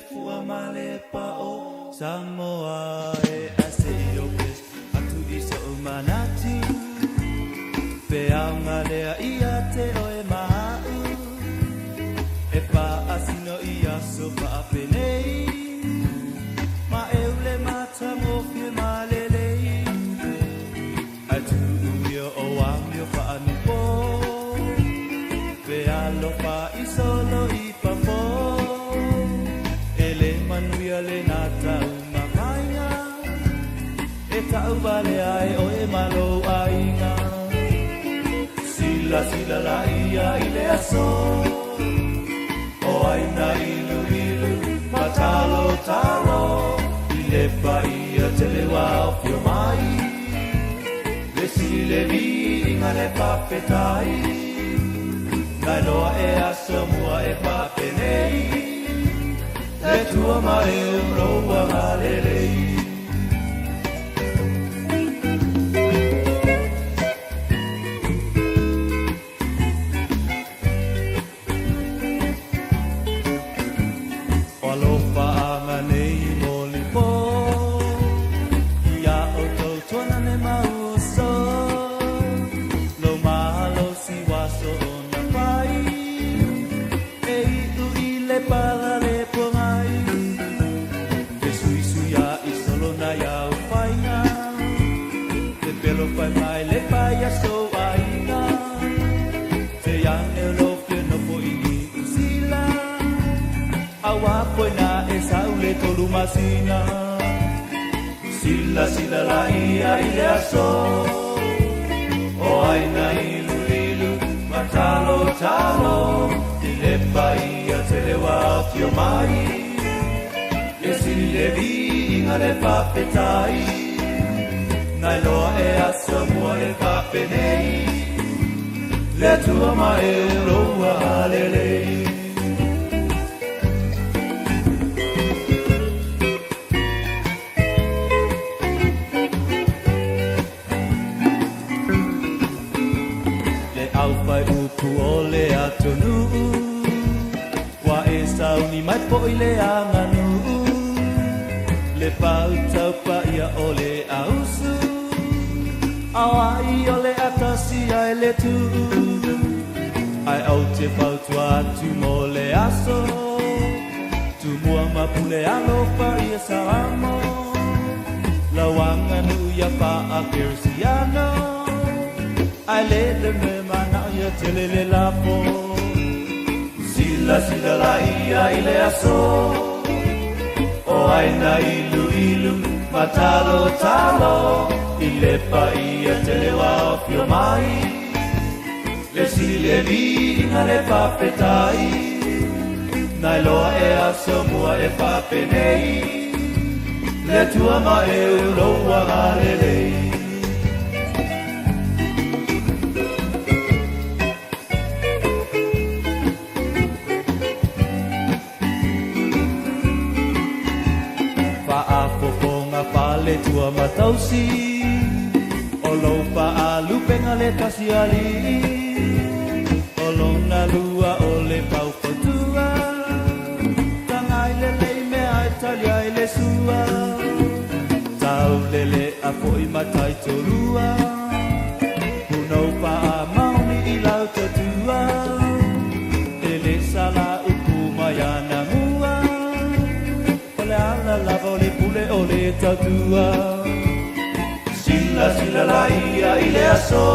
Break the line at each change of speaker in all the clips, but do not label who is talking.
fua ma le pao Samoa e ase i o pes atu i so'u manatu Pe aoga lea ia te oe ma a'u E faasino i aso faapenei Ma e ule matagofie ma lelei Ae tuu ia o amio faanipo Pe alofa i solo i fafo E le manuia lena taumafaiga E tauvalea ai oe ma lou aiga Silasila laia i le aso O aina iluilu ma talotalo I le paia tele ua afio mai Le sili le viiga le faafetai Na iloa e aso mua e faapenei Le Atua ma e lou agalelei. O alofaaga nei molipo Ia outou tuanane ma uso Lou malosi ua soona fai E iu i le pala le pogai Fesuisuia'i solo nai au faiga Pepelo fai mai le paia sou aiga Te ane o lou fia nofo i Niu Sila Aua foi na e sau le 3 masina Silasila laia i le aso O aina iluilu ma talotalo I le paia tele ua afio mai Le sili le viiga le faafetai Na iloa e aso mua e faapenei Le Atua ma e lou agalelei. Le aufai upu o le atunuu Ua e sauni mai foi le aganuu Le fautau paia o le ausu Auai o le atasi ai le tuu Ae ou te fautua atu mo le aso Tumua ma pule alofa ia Salamo Lau aganuu ia faa-kerisiano Ae le le mea manao ia tele le lafo Silasila laia i le aso O aina iluilu ma talotalo I le paia tele ua afio mai Le sili le viiga le faafetai Na iloa e aso mua e faapenei Le Atua ma e lou agalelei. Faafofoga faletua ma tausi O lou faalupega le tasi alii O lona lua o le faufautua Tagai lelei mea e tali ai le sua Taulele a foi matai tolua Punou faamaoni i lau tautua E le sala upu mai ana mua O le ala lava o le pule o le tautua Silasila laia i le aso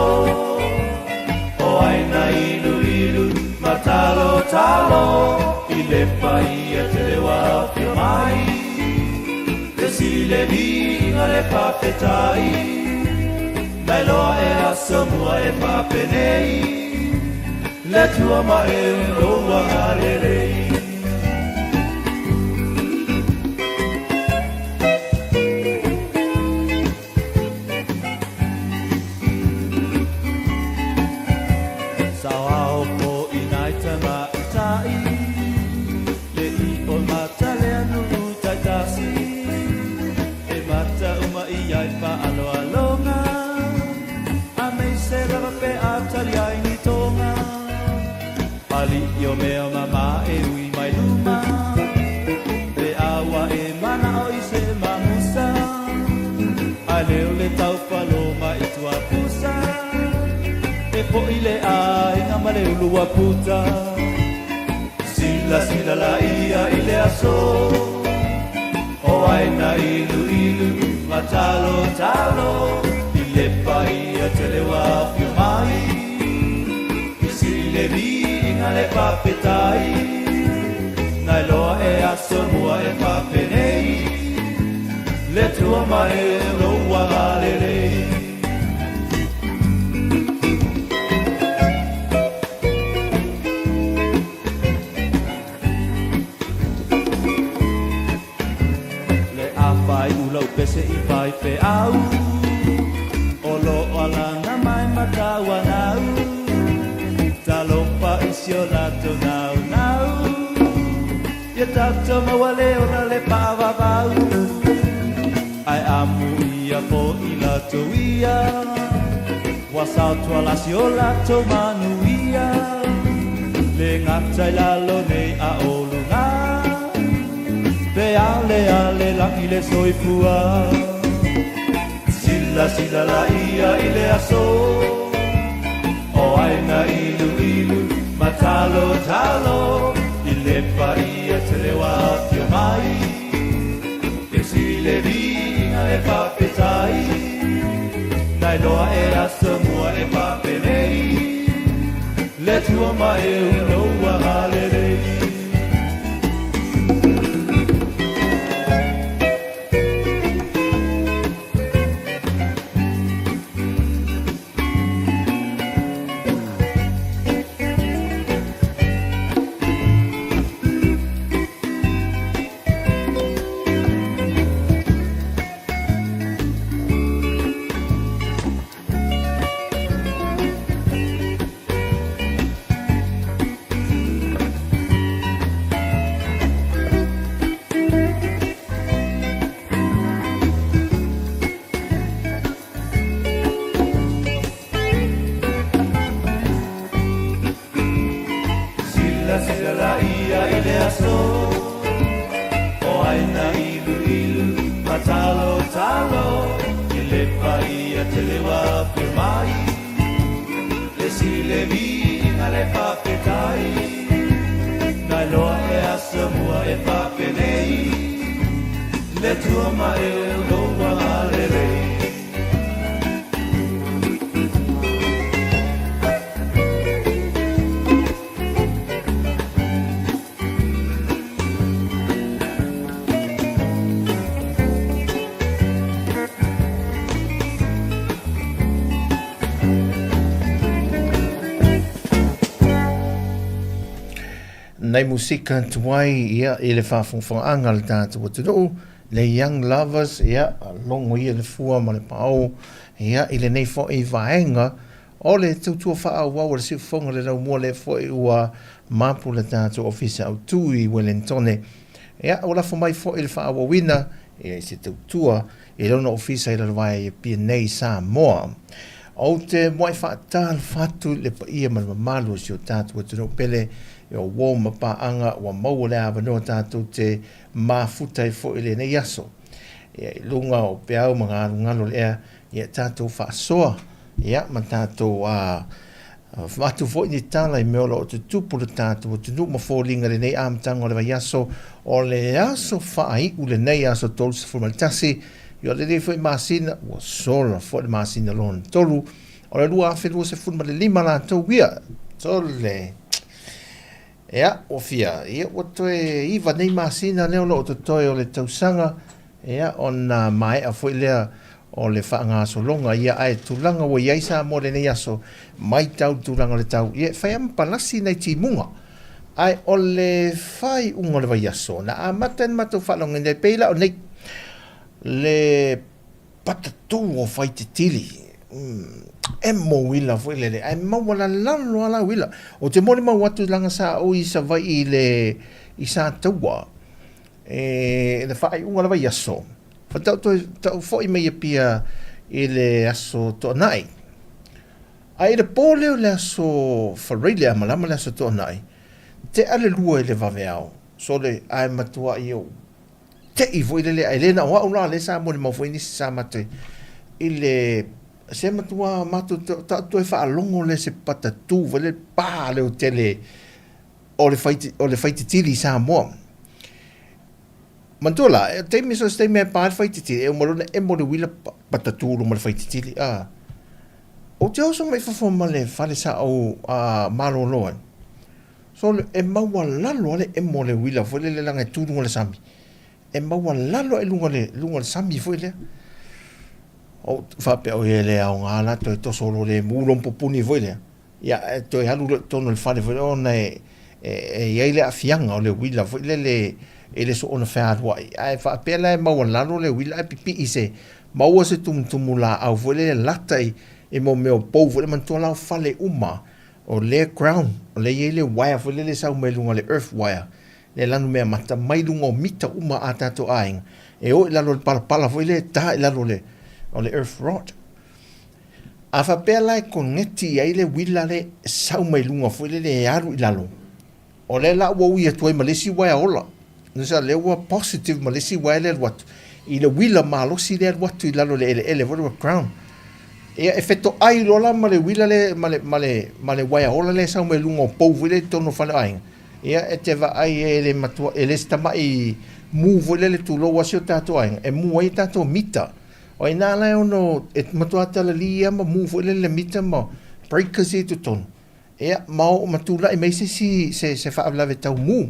O aina iluilu ma talotalo I le paia tele ua afio mai Le sili le viiga le faafetai Na iloa e aso mua e faapenei Le Atua ma e lou agalelei. Saoao fo'i nai tamaita'i Le i'o matalea nuu taitasi E mata uma i ai faaaloaloga Aemaise lava pe a tali ai ni toga Ali'i o mea mamā e ui mai luma Pe le taufalo mai Tuapusa E po'i le aiga ma le ulu a puta Silasila laia i le aso O aina iluilu ma talotalo I le paia tele ua afio mai I sili le viiga le faafetai Na iloa e aso mua e faapenei Le Atua ma e lou agalelei. Le afai ulau pese i faifeau O lo o alaga mai Matauanau Talofa i si o latou naunau Ia tatou maua le ola le faavavau Ae amuia foi latou ia Ua saotuala si o latou manuia Le gata i lalo nei a o luga Pe aleale lagi le soifua Silasila laia i le aso O aina iluilu ma talotalo I le paia tele ua afio mai E sili le viiga le faafetai Na iloa e aso mua e faapenei Le Atua ma e lou agalelei. Silasila laia i le aso O aina iluilu ma talotalo I le paia tele ua afio mai Le sili le viiga le faafetai Na iloa e aso mua e faapenei Le Atua ma e lou agalelei.
Nei musika tuai ia i le faafogafogaga a le tatou atunuu, le Young Lovers, ia, logo ia le fua ma le paao, ia, i lenei foi vaega O le tautua faaauau a le siufofoga le laumua lea foi ua mapu le tatou Ofisa Autu i Welentone. Ia, ua lafo mai foi le faaauauina ia i se tautua i lona ofisa i Lalovaea i Apia nei i Samoa. Ou te muai faatalofa atu i le paia ma le mamalu o si o tatou atunuu pele i o uo ma paaga ua maua le avanoa tatou te mafuta ai foi i lenei aso. Ia, i luga o peau ma galugalu o le ea, ia tatou faasoa ia ma tatou avatu foi ni tala i mea o lo o tutupu le tatou atunuu ma foliga lenei amataga o le vaiaso o le aso faaiu lenei aso 31 ia o lenei foi masina ua sola foi le masina lona tolu o le 2025 latou ia sole Ia, ua fia, ia ua toe iva nei masina lea o lo o totoe o le tausaga, ia, ona maea foi lea o le faagasologa, ia, ae tulaga ua i ai Samoa i lenei aso, maitau le tulaga o le tau, ia, e fai lava ma palasi nai timuga. Ae o le faaiuga o le vaiaso, na amata ai ona matou faalogoina ai, pei la o nei, le patatū o Whaitetili, emo uila foi lele, ae maualalalo lava la uila. Ou te molimau atu leaga sa ou i Savaii i le i Sataua e le faaiuga o le vaiaso, faatoa toe tau foi mai Apia i le aso Toonai. Ae i le po lea o le aso Faraile a malama le aso Toonai, tea le lua i le vaveao, sole ae matuai ou Te i foi lele, ae le na o au la, lea sa molimau foi nisi sa matou. i le se matua matou toe faalogo lea i se patatū foi lea pa leotele o le fai o le faitetili i Samoa. Manatua la, e taimi so o se taimi e pa ai le faitetili, e uma loa ona emo le uila patatū loa ma le faitetili. A Ou te oso mai fafo ma le fale sa ou malolo ai, so e maualalo lava le emo o le uila foi lele leaga e tu i luga o le sami. E maualalo lava i luga o le sami foi lea. Ou faapea, oi e le aoga la toe toso loa le mu loa ma pupuni foi lea. Ia, e toe alu loa i totonu o le fale foi lea ona e i ai le aafiaga o le uila foi lele e le soona fealuai. Ae faapea la e maualalo le uila ae pipii se maua se tumutumu laau foi lele lata i mo mea o pou foi lea manatua la o fale uma o lea ground o lea e i ai le wire foi lele e sau mai luga o le earth wire le lanu meamata mai luga o mita uma a tatou aiga e o i lalo o le palapala foi lea e ta i lalo o le earth rod. A faapea la e koneti i ai le uila le sau mai luga foi lele e alu i lalo, o lea la ua ui atu ai ma le isi uaea ola. Nusa lea ua positive ma le isi uaea lea alu atu i le uila malosi lea alu atu i lalo i le eleele foi lea ua ground. Ia e fetoai loa la ma le uila lea ma le ma le ma le uaea ola lea e sau mai luga o pou foi lea i totonu o fale o aiga. Ia e te vaai e le matua e le se tama'i mu foi lele tulou lava si o tatou aiga e mu ai tatou mita. O i ina la e ono e matua talalī lava ma mu foi lele le mita ma breakers ia i totonu. Ia, ma oo ma tulai mai se isi se, se faalavelave tau mu.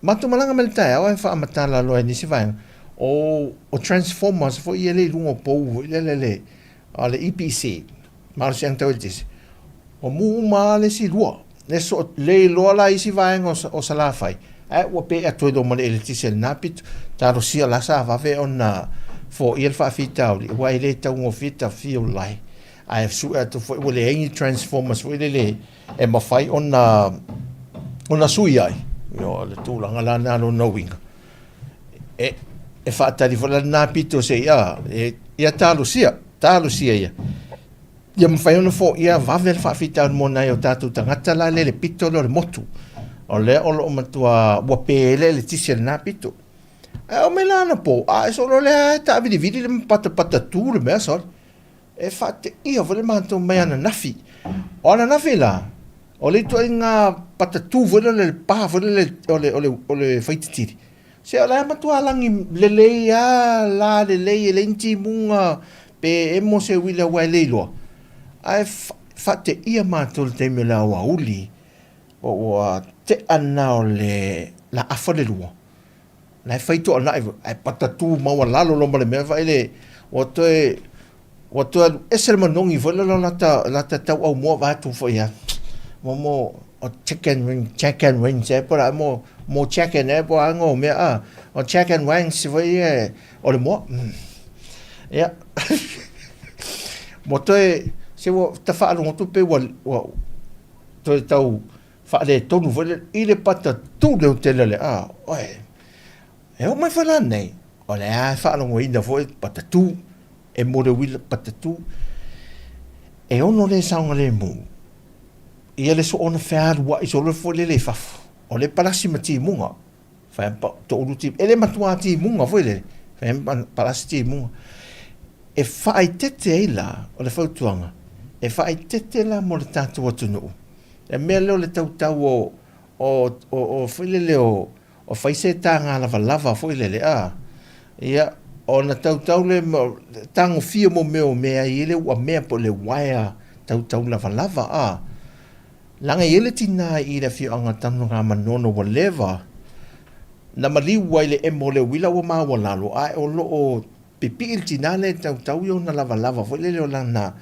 Matou malaga mai le taeao ae faamatala loa e nisi vaega, o, o transformers foi ia lea i luga o pou foi lele le, a le EPC, malosiaga tau eletise, ua mu uma lava le isi lua. Le so, le iloa la isi vaega o, o Salafai, ae ua pe atu ai loa ma le eletise i lena pito. Talosia la sa vave ona foia le faafitauli, aua e le taugofie ta feel lai. Ae sue atu foi ua leai ni transformers foi lele e mafai ona ona sui ai. Ioe, le tulaga la lena lona uiga. E, e faatali foi la lena pito se i a, e, ia talosia, talosia ia. Ia mafai ona foia vave le faafitauli mo nai o tatou tagata la le le pito lea o le motu. O lea o lo o matua ua pe le eletise i lena pito. Ae oo mai la anapo, a e solo lea e taavilivili le patapata tu le mea sole. E faateia foi le matou mai ananafi. O ananafi la, o le ituaiga patatū foi lele, le pa foi lele o le, o le, o le faititili. Se o la e matua lagi lelei lava, la lelei, e leai ni timuga pe emo se uila aua e le iloa. Ae faateia matou i le taimi o le aoauli, ua tea lena o le laafa le lua. La e fai toanai foi, ae patatū maualalo loa ma le mea vaai le, ua toe, ua toe alu ese le manogi foi lele o lata, lata tauaumoa vaeatu foi ia. Mo mo, o chicken wing, chicken wings e po la mo, mo chicken e po a ngo mea a, o chicken wings foi e, o le moa. Ia. Mo toe, se ua ta faalogo atu pe ua, ua toe tau Faaletonu foi lele i le patatū leotele o le a, oe, e oo mai foi la nei, o lea e faalogoina foi patatū, e mo le uila patatū. E ono le saogalemu, ia le soona fealuai solo foi lele i fafo, o le palasi ma timuga, fai pa, toulu ti, e le matua timuga foi lele, fai palasi timuga. E faaeteete ai la, o le fautuaga, e faaeteete la mo le tatou atunuu, Le mea lea o le tautau o, o, o, o foi lele o, o fai se taga lavalava foi lele, a, ia, ona tautau le, tagofia mo mea o mea i le uamea po o le uaea tautau lavalava, a. Leaga e i ai le tina i le afioaga Tanugamanono ua leva na maliu ai le emo o le uila ua maualalo, ae o lo o pipii le tina lea e tautau i ona lavalava foi lele o lana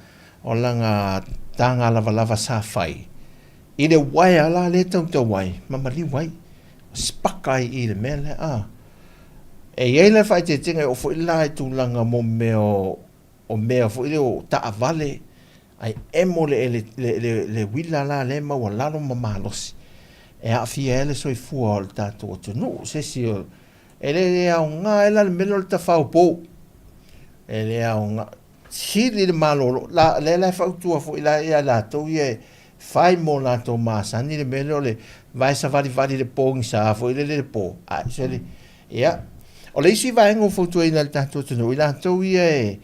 O lana taga lavalava sa fai i le uaea la lea e tautau ai ma maliu ai, sipaka ai i le mea lea a. E i ai le faaeteetega e oo foi la i tulaga mo mea o mea foi lea o taavale ae emo le le le le uila la lea e maualalo ma malosi e aafia ai le soifua o le tatou atunuu. Se isi o e le aoga ai la le mea lea o le tafao pou. E le aoga Sili le malolo, la, lea la e fautua foi la ia latou ia e fai mo latou masani le mea lea o le vae savalivali i le pogisa foi lele i le po, ae sole, ia. O le isi vaega ua fautuaina e le tatou atunuu, i latou ia e,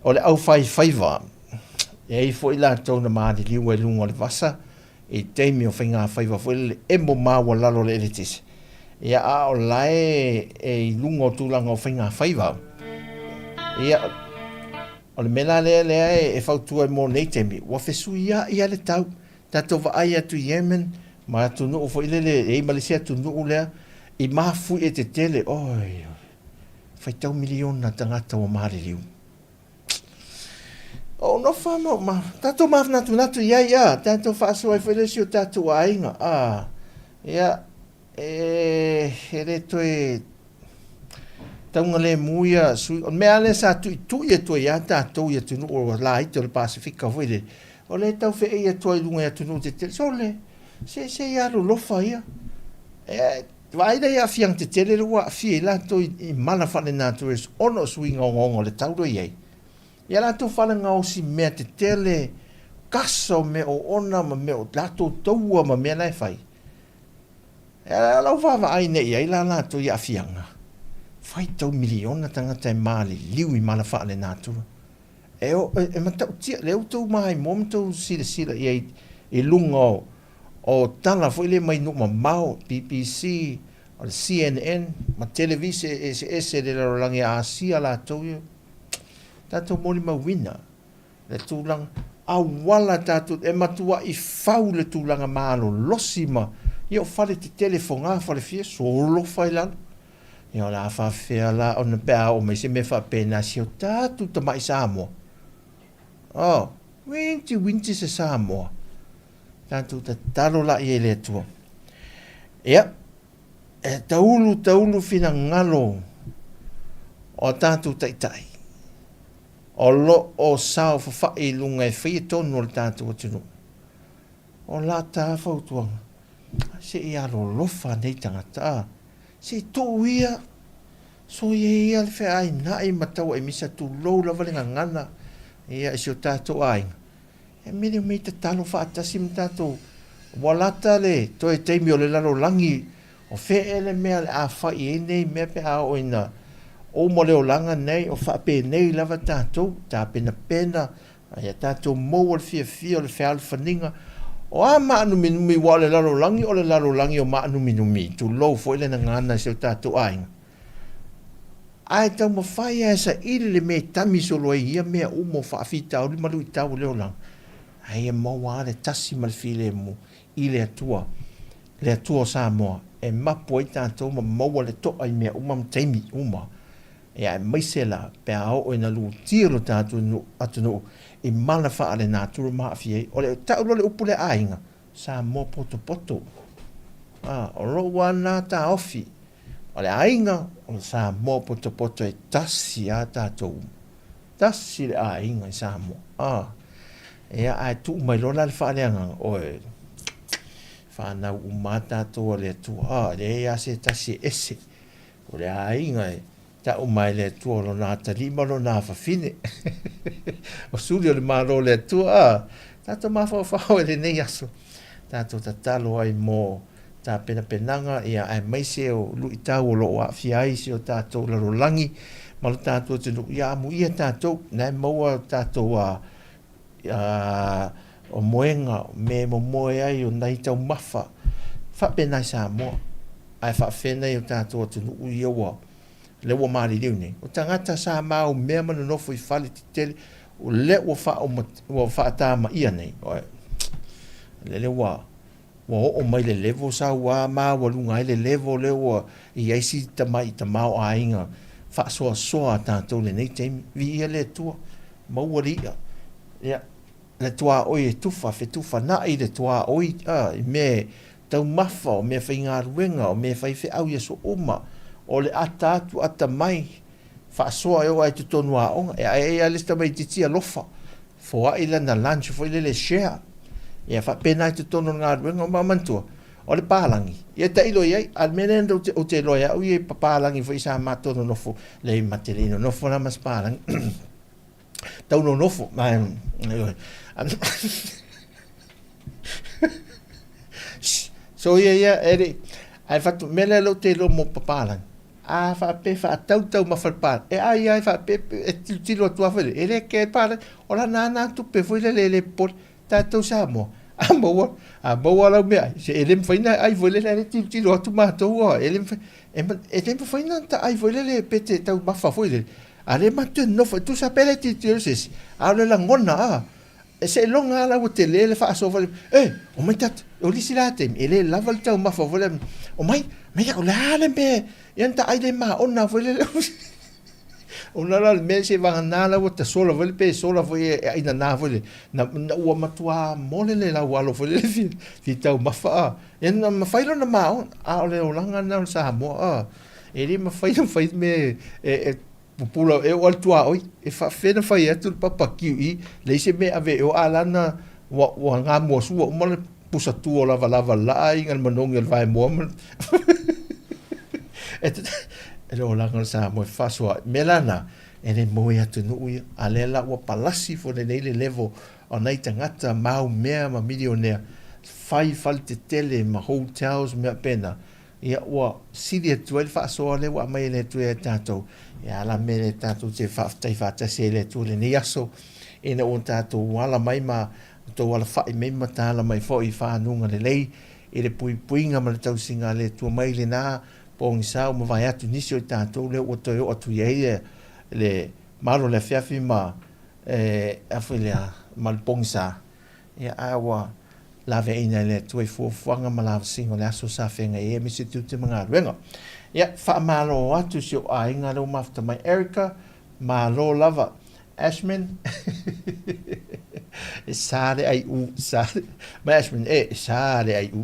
o le aufaifaiva, e i ai foi latou na maliliu ai i luga o le vasa i taimi o faigafaiva foi lele emo maualalo o le eletise, ia a o la e, e i luga o tulaga o faigafaiva. Ia, o le mea la lea lea e, e fautua ai mo nei taimi, ua fesuiai lava le tau. Tatou vaai atu i Yemen ma atunuu foi lele, e i ai ma le isi atunuu lea i mafuie tetele, oi, faitau miliona tagata ua maliliu. O nofo ma, ma tatou manatunatu i ai, a, tatou faasoa ai foi le isi o tatou aiga, a, ia, e, e le toe taugalemu ia sui, o le mea lava lea sa tuitui atu ai lava tatou i atunuu laiti o le Pasefika foi lele, o lea e tau feei atu ai i luga i atunuu tetele, sole, se se i alolofa ia. E, vaai la i aafiaga tetele lea ua aafia ai latou i, i mala faalenatura ona o suiga ogaoga o le tau lea e i ai. Ia latou falegaosi mea tetele, kasa o mea oona ma mea o latou taua ma mea la e fai. E a lau vaavaai nei i ai la latou i aafiaga, faitau miliona tagata e maliliu i mala faalenatura. E, o, e, e matautia, lea ua tou maimoa ma tou silasila i ai i luga o, o tala foi lea mai nuu mamao, BBC, o le CNN, ma televise eseese i le lalolagi e Asia latou ia. Tatou molimauina le tulaga auala tatou e matuai fau le tulaga malolosi ma ia o fale tetele foga fale fia solofa i lalo. Ia o le a faafefea la ona pe a oo mai se mea faapena si o tatou tamai Samoa. Oh, winti winti se Samoa. Tatou tatalo la i ai le Atua. Ia, e taulu taulu finagalo o a tatou taitai o lo o saofafai i luga e faia tonu o le tatou atunuu. O la ta fautuaga, se i alolofa nei tagata, a, se i tuu ia, soia ia le feainai ma tauaimisa tulou lava le gagana ia i si o tatou aiga. E mele mei tatalo faatasi ma tatou, ua lata le toe taimi o le lalolagi, o fea ea le mea o le a fai i ai nei mea pe a oo ina uma le olaga nei, o faapenei lava tatou, tapenapena, ia tatou maua le fiafia o le fealofaniga. O a maanuminumi, aua o le lalolagi o le lalolagi o maanuminumi, tulou foi le gagana i si o tatou aiga. Ae taumafai lava e saili le mea e tami solo ai i ia mea uma o faafitauli ma luitau o le olaga, a ia maua lava le tasi ma le filemu i le Atua, le Atua o Samoa, e mapu ai tatou ma maua le to'a i mea uma ma taimi uma, ia aemaise la pe a oo ina lutia lo tatou atunuu i mala faalenatura ma aafia ai. O le tau loa le upu lea aiga, Samoa potopoto. A, o lou lava lena taofi. O le aiga o Samoa potopoto e tasi lava tatou uma. Tasi le aiga i Samoa. A, ia ae tuu mai loa la le faaleagaga, oe, fanau uma lava tatou a le Atua. A, e leai lava se tasi e ese. O le aiga e tau mai le Atua o lona atalii ma lona afafine. O suli o le Malo o le Atua. A, tatou mafaufau i lenei aso. Tatou tatalo ai mo tapenapenaga, ia, aemaise o luitau o lo o aafia ai si o tatou lalolagi ma lo tatou atunuu, ia amuia tatou, na e maua tatou a, a, o moega, o mea e momoe ai, o nai taumafa, faapena i Samoa, ae faafefea nai o tatou atunuu ia ua, lea ua maliliu nei. O tagata sa maumea ma nonofo i fale tetele, o lea ua faauma, ua faatamaia nei, oe, lele ua, Ua oo mai le level sa ua maualuga ai le level lea ua i ai si tamai tamaoaiga faasoasoa a tatou i lenei taimi. Viia le Atua, maua le i'a, ia, le tuaoi e tufa, fetufanai le tuaoi a, i mea e taumafa, o mea faigaluega, o mea faifeau i aso uma, o le ata atu ata mai, faasoa e oo lava i totonu o aoga. E ae ai lava le isi tamaitiiti alofa, foai lana lunch foi lele share. Ia faapena i totonu o le galuega. Ma manatua, o le palagi, ia tailo i ai. A o le mea lea ou te iloa e au ia i papalagi foi sa matou nonofo, leai ma te le i nonofo la ma se palagi. Tau nonofo. So ia ia, e le, ae fatu, mea lea ou te iloa mo papalagi. A faapea e faatau taumafa i le palagi, e ai lava e faapea e tilotilo atu lava foi lele, e le kea le palagi. O lana lava na tupe foi lele e le popole. Tatou Samoa, a maua, a maua lau meaai, se e le mafai ona e ai foi lele, a o lea e tilotilo atu matou, e le mafai, e le mafai ona ta ai foi lele pe te taumafa foi lele, a o lea matou te nonofo, e tusa pe le tilotilo se isi, a o le lagona a, e seiloga lava la ua tele le faasoa foi lele, e, omai tatou, o le isi la taimi, e le lava le taumafa foi lea, omai, omai, o le a le mea, ia ona ta ai lea maona foi lele. Ona la o le mea seivagana la ua ta sola foi lele pe sola foi e ainana foi lele, na, na ua matuā mole le laualo foi lele fia, fia taumafa a. Ia na mafai lona maona, a o le olaga lena o le Samoa a. E le mafai ona fai mea e, e pupula e oo lava i le tuaoi, e faafefea ona fai atu le papa QE, leai se mea e ave i o a la na ua, ua gamuasua uma le pusa tua lavalava le laa aiga le manogi o le vaemoa ma e e le olaga o le Samoa e faasoa mea la na e le moe atunuu ia a lea la ua palasi foi lenei le level o nai tagata mau mea ma milionea fai fale tetele ma hotels mea pena ia ua sili atu ai le faasoa lea ua aumai e le Atua ia tatou. Ia a la mea lea tatou te faafetai faatasi ai i le Atua i lenei aso, ina ua tatou ala mai ma outou alafai mai ma tala mai foi i fanuga lelei i le puipuiga ma le tausiga a le Atua mai lena pogisa ua mavae atu nisi o i tatou lea ua toe oo atu i ai le malo o le afiafi ma e a foi lea ma le pogisa. Ia, a ua laveaiina e le Atua i fuafuaga ma lavasiga o le aso sa feagai ai aemaise tiute ma galuega. Ia, faamalo atu i si ou aiga lea ua mafuta mai. Erica, malo lava. Ashman, e sa le aiʻū, sa le, mai Ashman, e, e sa le aiʻū.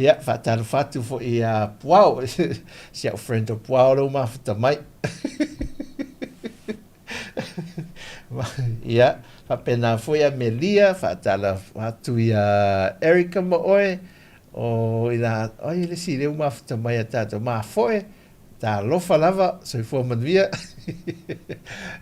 Ia, faatalofa atu foi ia Puao, si au friend o Puao lea ua mafuta mai. Ia, faapena foi a Melia, faatala atu ia Erica ma oe, o ina, ai le isi lea ua mafuta mai a tatou, mafoe, talofa lava, soifua manuia.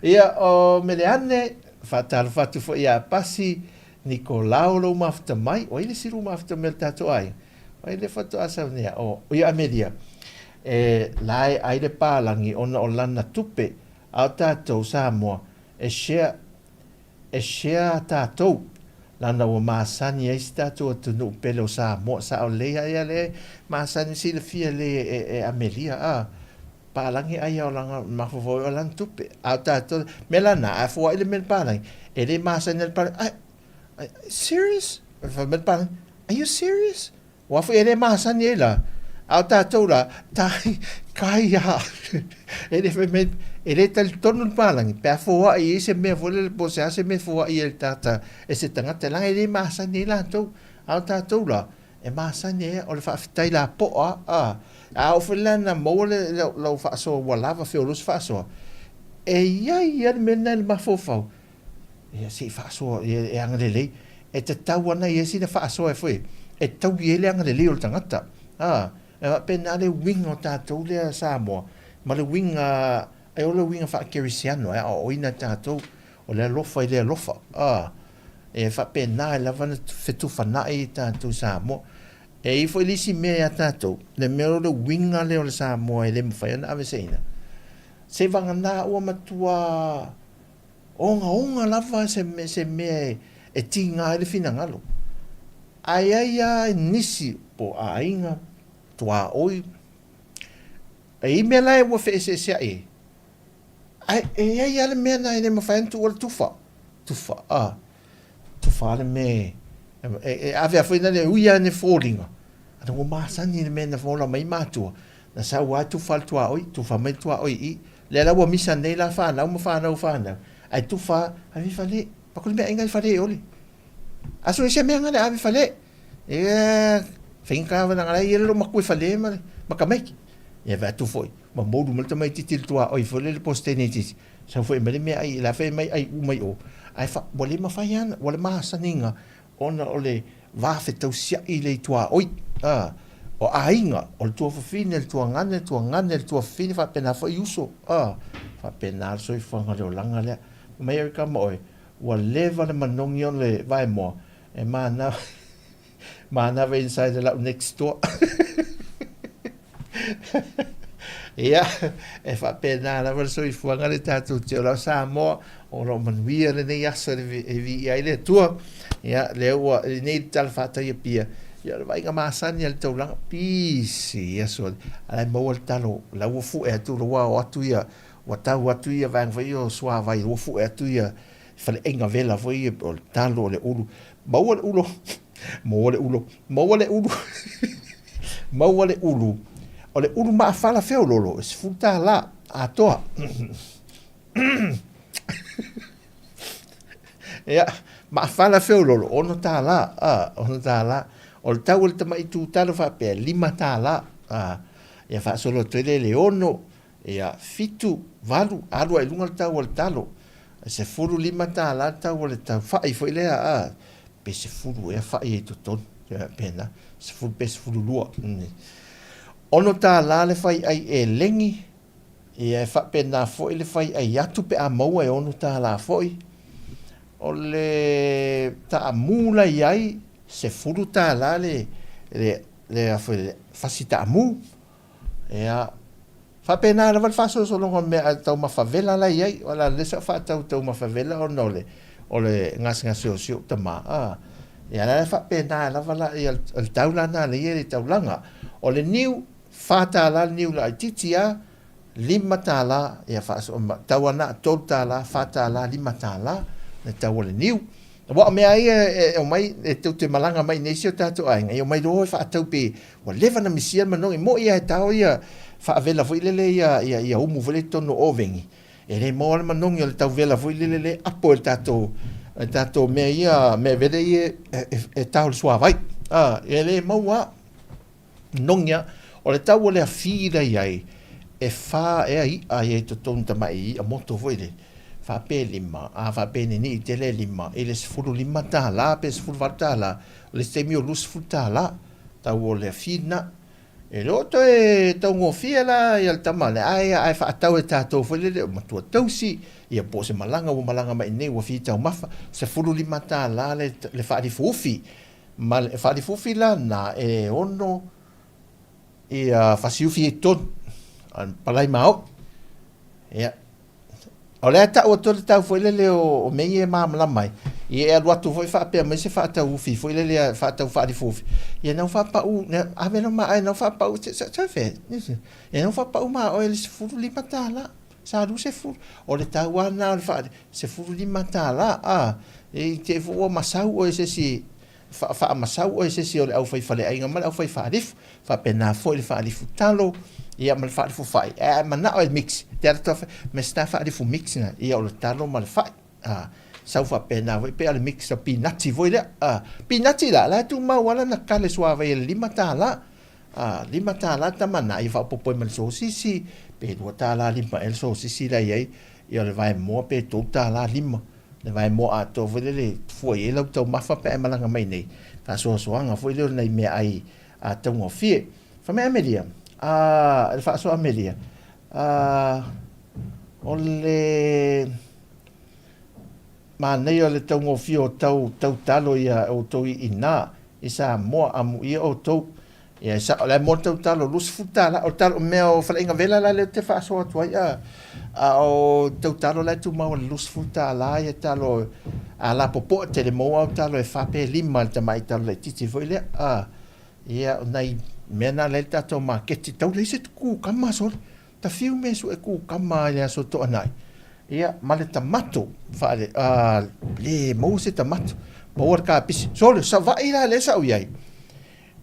Ia, o Meleane, faatalofa atu foi ia Pasi, Nikolao lou mafuta mai, o ai le isi lou mafuta mai o le tatou aiga? O ai le faatoa sau nei, o, ia Amelia, e la e ai le palagi ona o lana tupe, A o tatou Samoa, e share, e share tatou, lana ua masani ai si tatou atunuu pele o Samoa, sao lelei a ia lea masani silafia lelei e, e Amelia, a, palagi ai a o lana mafaufau ai o lana tupe. A o tatou, mea lana, a foai le mea le palagi, e le masani ai le palagi, ai, ai, serious? Fai mai le palagi, are you serious? Ua foi e le masani ai la, a o tatou la, tai, kai a, e le fai mai, e le talitonu le palagi, pe a foai ai se mea foi lele po o se a se mea e foai ai le tagata e se tagata, leaga e le masani ai latou. A o tatou la, e masani ai, o le faafetai lapoa, a, a oo foi la ina maua le, lau faasoa ua lava feolosi faasoa, e i ai lava le mea lena i le mafaufau, Ia se i faasoa ia e agalelei. E tatau ana ia sina faasoa e foi e taui ai le agalelei o le tagata. A, e faapena le uiga o tatou lea Samoa, ma le uiga, e o le uiga faakerisiano e aoaoina tatou, o le alofa i le alofa. A, e faapena e lava ona fetufanai i tatou Samoa. E i ai foi le isi mea ia tatou, le mea o le uiga lea o le Samoa e le mafai ona aveseina. Seivagana ua matua Ogaoga lava se mea e tiga ai le finagalo. Ae i ai lava nisi po o aiga, tuaoi, e i ai mea la ua feeseeseai ai, ae e i ai lava le mea lena e le mafai ona tuua le tufa. Tufa, a, tufa lava le mea e ave lava foi lea, e ui lava ina foliga, a ua masani i le mea na ola mai ai matua, Na sau lava tufa le tuaoi, tufa mai le tuaoi i i. Lea la ua misa nei la fanau ma fanau fanau, ae tufa ave i fale. Paku le meaai ngai fale e ole. Aso ese mea ngale ave fale. Ia faigata wana ngala ia lo makue fale ma ma tamaiti. Ia vaai atu foi, ma moulu mai le tamaitiiti i le tuaoi foi lele po o se teine itiiti. Sau foi mai le meaai, la fai mai ai u mai o. Ae fa, ua le mafai lava, ua le masaniga ona o le va fetausiaʻi lea i tuaoi, a, o aiga, o le tuafafine, le tuagane, le tuagane, le tuafafine, faapena foi uso, a, faapena le soifuaga o le olaga lea. Fai mai Erica ma oe, ua leva le manogi o le vaemoa, e manava, manava inside le lau next door. Ia, e faapena lava le soifuaga le tatou te ola o Samoa, o lo o manuia lenei aso e viia ai le Atua. Ia, lea ua, lenei le tala faataia pia, ia o le vaaiga masani a le taulaga, pisi ia sole, a la e maua le talo, la ua fue atu, la ua o atu ia, ua tau atu ia vaega foi ia o suavai, ua fue atu ia faleaiga vela foi ia, o le talo, o le ulu, maua le ulu, maua le ulu, maua le ulu, maua le ulu, o le ulu maafala feololo, e $10 atoa. Ia, maafala feololo, $6, a, $6. O le tau o le tamai tūtalo faapea, $5, a, ia faasolo atu ai lea i le 6, ia, 7, 8, alu ai i luga le tau o le talo. E $15 le tau o le tau fai foi lea, a, pe 10 ea fai ai i totonu, ia faapena, 10 pe 12. $6 le fai ai elegi, Ia, e faapena foi le fai ai atu pe a maua e $6 foi. O le taamu la i ai, $10 le, le, le, a foi, le fasi taamu. Ia, faapena lava le faasolosologa o mea taumafa vela la i ai. O le a le sa faatau taumafa vela ona o le, o le gasegase o si ou tama. A, ia, la e faapena lava la, ia, le tau la na le i ai le taulaga. O le niu, $4 le niu laitiiti a, $5, ia faasoa ma, tau ana $3, $4, $5 le tau o le niu. Aua o mea ia e omai, e tou te malaga mai i nei si o tatou aiga, e omai loa e faatau pe ua leva ona misia le manogi. E moni lava e tao ia faavela foi lele ia, ia, ia umu foi lele i totonu o oveni, e le maua le manogi o le tau vela foi lele le apo e le tatou, e tatou mea ia, mea vele ia e tao i le suavai. A, e le maua lava. Nogia, o le tau o le afi la i ai, e wha ea i'a i ai totonu tamai i'a moto foi le, wha pe lima, a wha pe nini i tele lima, i le $15 pe $18, o le isi taimi o $20, tau o le afi na. E le o toe taugofie la ia le tama le ae ae whaatau e tātou foi lele o matua tausi, ia po o se malaga ua malaga mai nei ua fia taumafa, $15 le, le whaalifuufi. Ma le faalifufi la na e ono ia fasiufi i totonu, a palai maoʻi. Ia, o lea tau atu le tau foi lele o mea ia e malamalama ai, ia e alu atu foi faapea mai se faatau ufi foi lele a faatau faalifufi, ia na faapau, ave lau maʻa na faapau, se fe, ia na faapau ma oe le $15. Sa 20, o le tau lava lena o le faa $15, a, i te i foi ua masau oe i se isi, faamasau oe i se isi o le aufaifaleaiga ma le aufaifaalifo, faapena foi le faalifu talo, ia ma le faalifu fai, ae a manao e mix, te alu atu me se faalifu mix na, ia o le talo ma le fai, a, sau faapena foi pei o le mix o pinati foi lea, a, pinati la, la e tumau lava lana kale suavai e le $5. A, $5 tama na, ia faaopoopo ai ma le sosisi, pe $2.50 ea le sosisi la e i ai, ia o le vaemoa pe $3.50 le vaemoa atoa foi lele e fua i ai lau taumafa pe a e malaga mai nei, faasoasoaga foi lea o nai meaai a taugofie. Fai mai Amelia, a, le faasoa Amelia, a, o le manaia o le taugofie o tau, tau talo ia outou i ina i Samoa, amuia outou. Ia, e sao, la e moa le tau talo, $20. O le talo, o mea o faleaiga vela la lea ou te faasoa atu ai, a, a o tau talo la e tumau i le $20 ia talo, a lapopoa tele maua au talo e fa pe lima le tamai talo laitiiti foi lea, a. Ia, o nai mea na la e i le tatou maketi, tau leai se kukama sole. Ta fiu me sue kukama i le aso Toanai, ia, ma le tamato, faale, a, le maua se tamato, maua le kapisi. Sole, Savaii la lea sa ou i ai.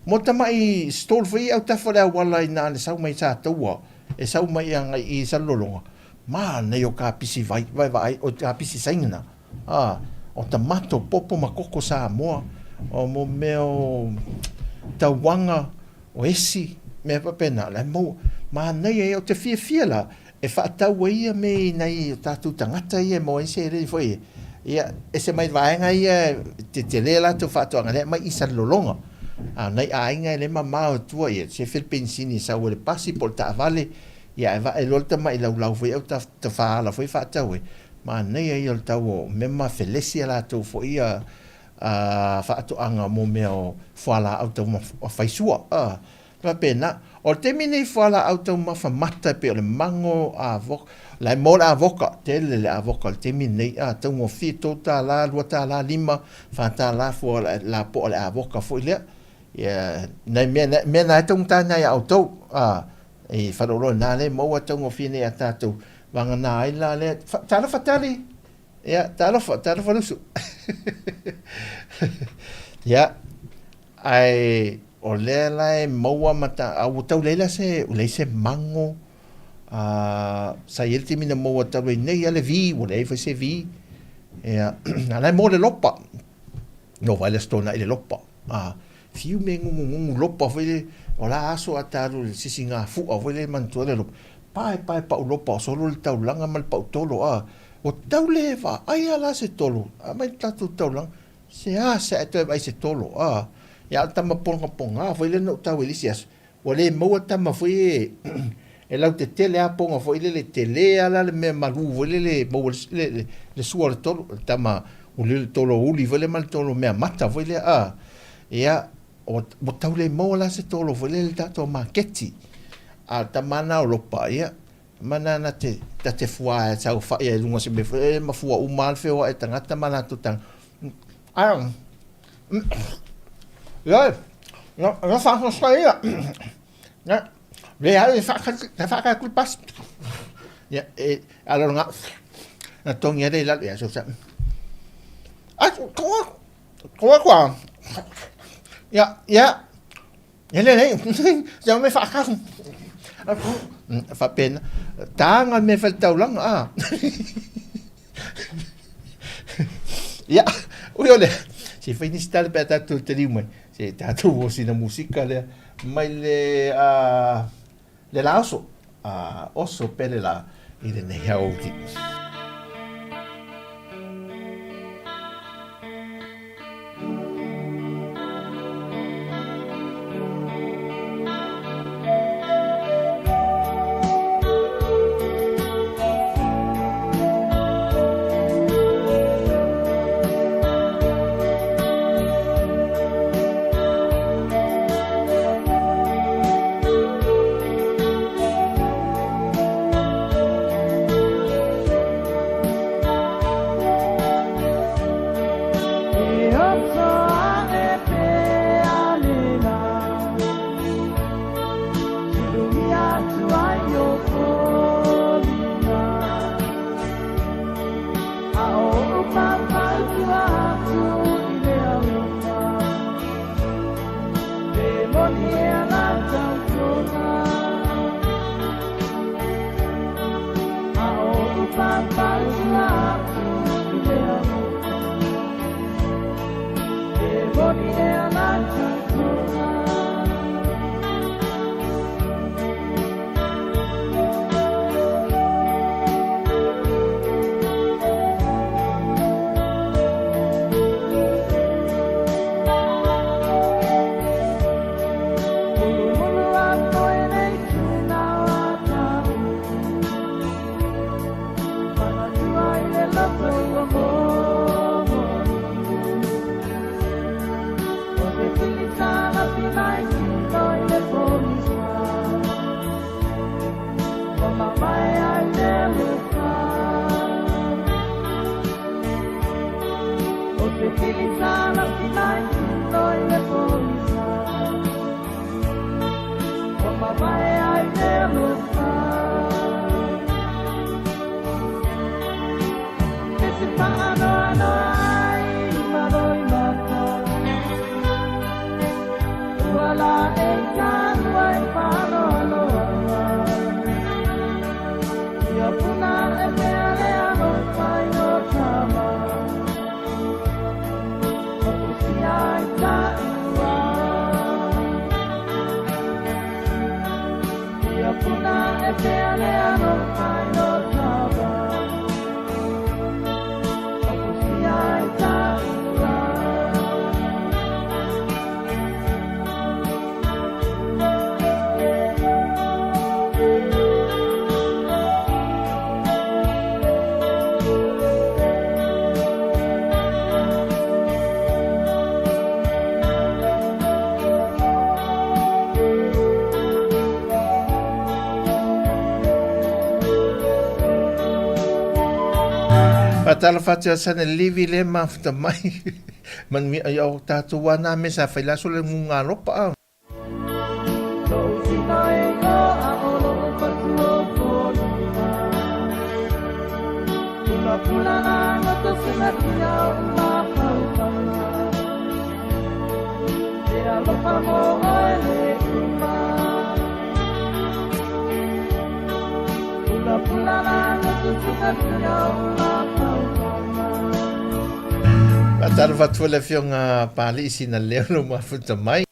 Mo tamai stall foi i autafa o le auala ina le sau mai Sataua, e sau mai agai i Salelologa, manaia o kapisi vai, vaevaai, o kapisi Saina, a, o tamato, popo ma koko Samoa, o mo mea o tauaga, o esi, mea faapena, la e maua. Manaia ia, ou te fiafia la, e faatau ai ia mea i nai o tatou tagata ia e maua ai seleni foi ia. Ia, ese mai vaega ia e tetele latou faatoaga, lea e aumai i Salelologa. A o nai aiga e le mamao i tua, ia, se fili penisini e sau ai le pasi po o le taavale, ia ae vae loa le tamai laulau foi au tafaala foi faatau ai, manaia ia o le tau o mea ma felesi a latou foi ia faatoaga mo mea o fualaau taumafa faisua. Faapena. O le taimi nei fualaau taumafa mata e pei o le mago, avoka, la e maua le avoka, tele le avoka i le taimi nei, a, taugofie, $3, $2, 5, $4 fua lapoa o le avoka foi lea. Ia, nai mea, mea na e taugata na ia outou, a, i faleoloa na lea e maua taugofie nei a tatou, vagana ai la lea, talofa tali, ia, talofa, talofa lusu. Ia, Ae o lea la e maua ma ta, a ua tau leai la se, ua leai se mago, a, sa i ai le taimi na maua talu ai nei lava le vi, ua leai foi se vi. Ia, a la e maua le lopa. No vaai le Aso Toonai i le lopa. A, fiu me ngugungugu lopa foi le, o la aso a ta alu i le sisigafua foi lea e manatua ai le lopa. Pae pae pau lopa o solo le taulaga ma le pau tolo, a, ua tau le vaai lava la se tolo, aumai le tatou taulaga. Seasea e toe vaai se tolo, a. Ia a o le tama pogapoga foi lea na ou tau ai i le isi aso, ua le maua tama foi e e lautetele a poga foi lele, tele a la le mea malu foi lele e maua le le le sua o le tolo, le tama uli le tolo uli foi lea ma le tolo meamata foi lea, a. Ia, ua tau le maua la se tolo foi lele i le tatou maketi. A o le tama lava lena o Lopa, ia, Mana na te ta te fua e saofai ai i luga o se mea foi lele ma fua uma lava le feoai o tagata ma latou taga. Ae, ioe, na faasoasoaina, na, leai e faatali atu le pasi. Ia, e, ala o lena, na togi ai lea i lalo, ia, so sa, ai, ko atu a, ia, ia, E lelei, se mea whaakahu. Whapena, tānga me whai taulanga, a. Ia, ui ole, se whai nisi tale pea tātou te riu mai, se tātou o sina musika lea, mai le, a, le la oso, a, oso pele la, i le nei au ki. Faatalofa atu ia Sane Livi le mafuta mai. Manuia ia o tatou a nā me sa fai la so le ngunga lopa a. Faatalofa atu foi le afioga Pali'i Sinaleo lo mafuta mai.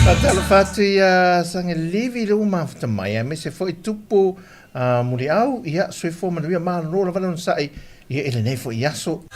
Faatalofa atu ia Sagelivi le ua mafuta mai aemaise foi tupu muliau ia soifua manuia malo lava le onosai ia i lenei foi aso.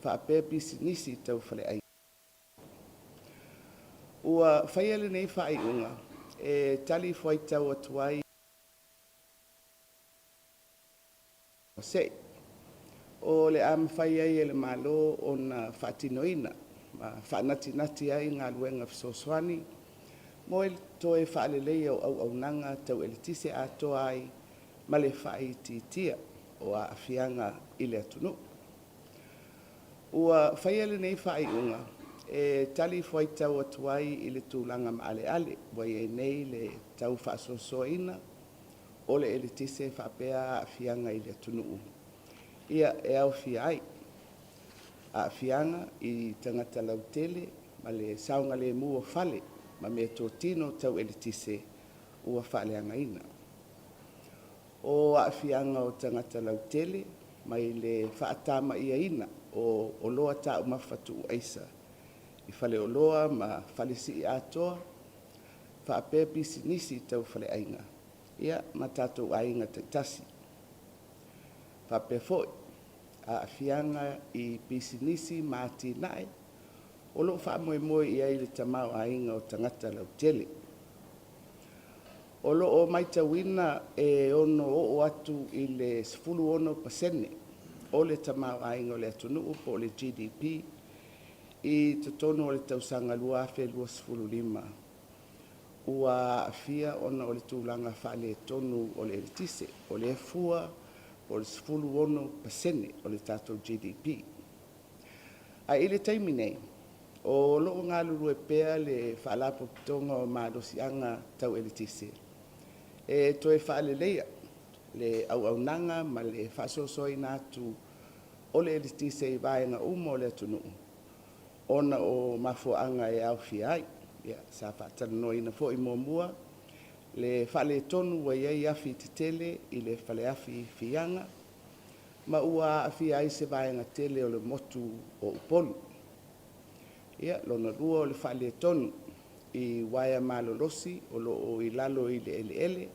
faapea pisinisi tau faleaiga. Ua faia lenei faaiuga e talifuaitau atu ai Se'i, o le a mafai ai e le Malo ona faatinoina ma faanatinati ai galuega fesoasoani mo le toe faaleleia o auaunaga tau eletise atoa ai ma le faaitiitia o aafiaga i le atunuu. Ua faia lenei faaiuga e talifuaitau atu ai i le tulaga maaleale ua i ai nei le tau faasoasoaina o le eletise faapea aafiaga i le atunuu, ia e aofia ai aafiaga i tagata lautele ma le saogalemu o fale ma meatotino tau eletise ua faaleagaina. O aafiaga o tagata lautele mai le faatamaiaina o oloa taumafa tuuaisa i faleoloa ma falesii atoa faapea pisinisi tau faleaiga ia ma tatou aiga taitasi. Faapea foi aafiaga i pisinisi ma atinae o lo o faamoemoe i ai le tamaoaiga o tagata lautele. O lo o matauina e ono oo atu i le 16% o le tamaoaiga o le atunuu po o le GDP i totonu o le tausaga 2025 ua aafia ona o le tulaga faaletonu o le eletise. O lea fua o le 16% o le tatou GDP. Ae i le taimi nei, o lo o galulue pea le Faalapotopotoga o Malosiaga Tau Eletise e toe faaleleia le auaunaga ma le faasoasoaina atu o le eletise i vaega uma o le atunuu ona o mafuaaga e aofia ai. Ia, sa faatalanoaina foi muamua le faaletonu ua i ai afi tetele i le faleafi i Fiaga ma ua aafia ai se vaega tele o le motu o Upolu. Ia, lona lua o le faaletonu i uaea malolosi o lo o i lalo i le eleele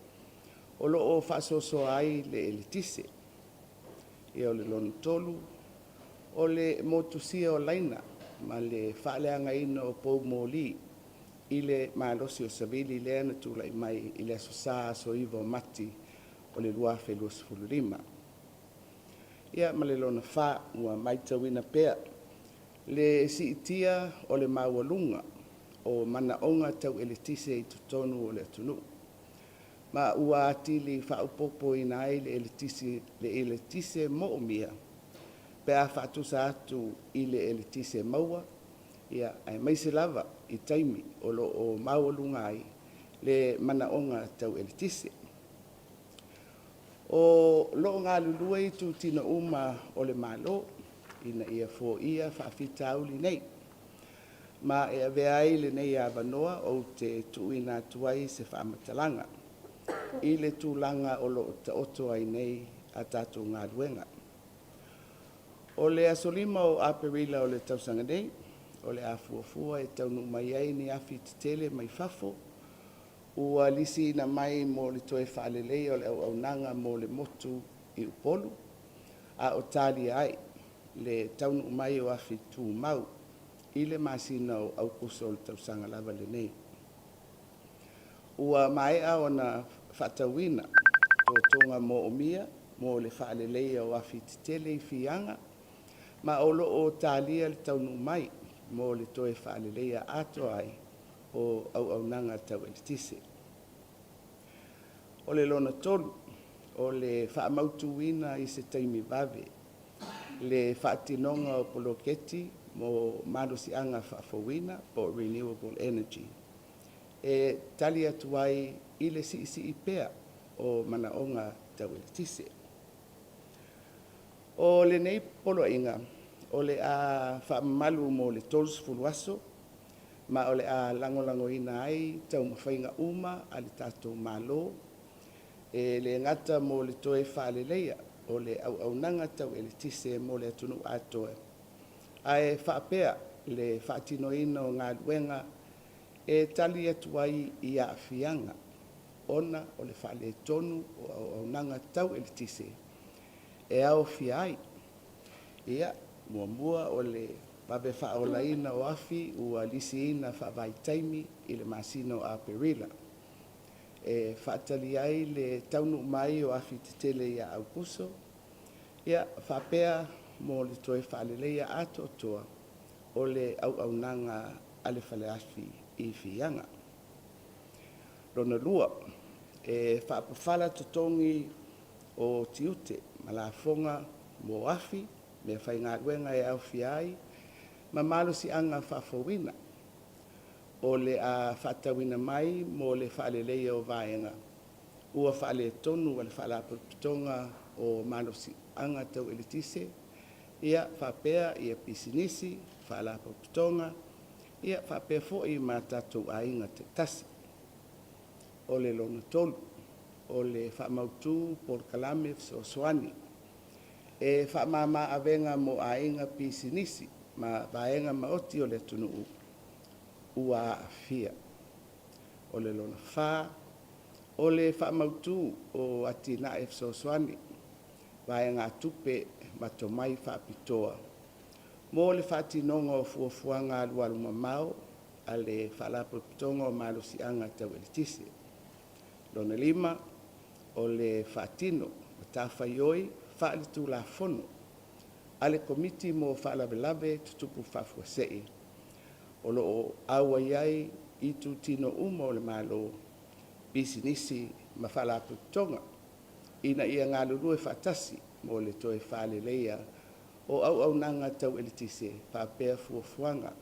o lo o faasoasoa ai le eletise. Ia, o le lona tolu, o le motusia o laina ma le faaleagaina o poumoli i le malosi o savili lea na tulai mai i le Aso Sa aso 9 o Mati o le 2025. Ia ma le lona fa, ua matauina pea le siitia o le maualuga o manaoga tau eletise i totonu o le atunuu, ma ua atili faaopoopoina ai le eletise, le eletise moomia pe a faatusa atu i le eletise maua, ia, aemaise lava i taimi o lo o maualuga ai le manaoga tau eletise. O lo o galulue itutino uma o le Malo ina ia foia faafitauli nei, ma e avea ai lenei avanoa ou te tuuina atu ai se faamatalaga i le tulaga o lo o taoto ai nei a tatou galuega. O le aso 5 o Aperila o le tausaga nei, o le a fuafua e taunuu mai ai ni afi tetele mai fafo ua lisiina mai mo le toe faaleleia o le auaunaga mo le motu i Upolu, a o talia ai le taunuu mai o afi tumau i le masina o Aukuso o le tausaga lava lenei. Ua maea ona faatauina totoga moomia mo le faaleleia o afi tetele i Fiaga, ma o lo o talia le taunuu mai mo le toe faaleleia atoa ai o auaunaga tau eletise. O le lona tolu, o le faamautuina i se taimi vave le faatinoga o poloketi mo malosiaga faafouina po o renewable energy e tali atu ai i le siisii pea o manaoga tau eletise. O lenei poloaiga o le a faamamalu mo le 30 aso ma o le a lagolagoina ai taumafaiga uma a le tatou Malo e le gata mo le toe faaleleia o le auaunaga tau eletise mo le atunuu atoa, ae faapea le faatinoina o galuega e tali atu ai i aafiaga ona o le faaletonu o auaunaga tau eletise e aofia ai ia Muamua, o le vave faaolaina o afi ua lisiina faavaitaimi i le masina o Aperila, e faatali ai le taunuu mai o afi tetele ia Aukuso, ia faapea mo le toe faaleleia atoatoa o le auaunaga a le faleafi i Fiaga. Lona lua, e faapafala totogi o tiute ma lafoga mo afi, meafaigaluega e aofia ai ma malosiaga faafouina o le a faatauina mai mo le faaleleia o vaega ua faaletonu a le Faalapotopotoga o Malosiaga Tau Eletise, ia faapea ia pisinisi, faalapotopotoga, ia faapea foi ma tatou aiga taitasi. O le lona tolu, o le faamautu polokalame fesoasoani e faamama avega mo aiga, pisinisi ma vaega maoti o le atunuu ua aafia. O le lona fa, o le faamautu o atinae fesoasoani, vaegatupe ma tomai faapitoa mo le faatinoga o fuafuaga alualumamao a le Faalapotopotoga o Malosiaga Tau Eletise. Lona lima, o le faatino matafaioi faale-Tulafono a le Komiti mo Faalavelave Tutupu Faafuasei, o lo o auai ai itutino uma o le Malo, pisinisi ma faalapotopotoga, ina ia galulue faatasi mo le toe faaleleia o auaunaga tau eletise faapea fuafuaga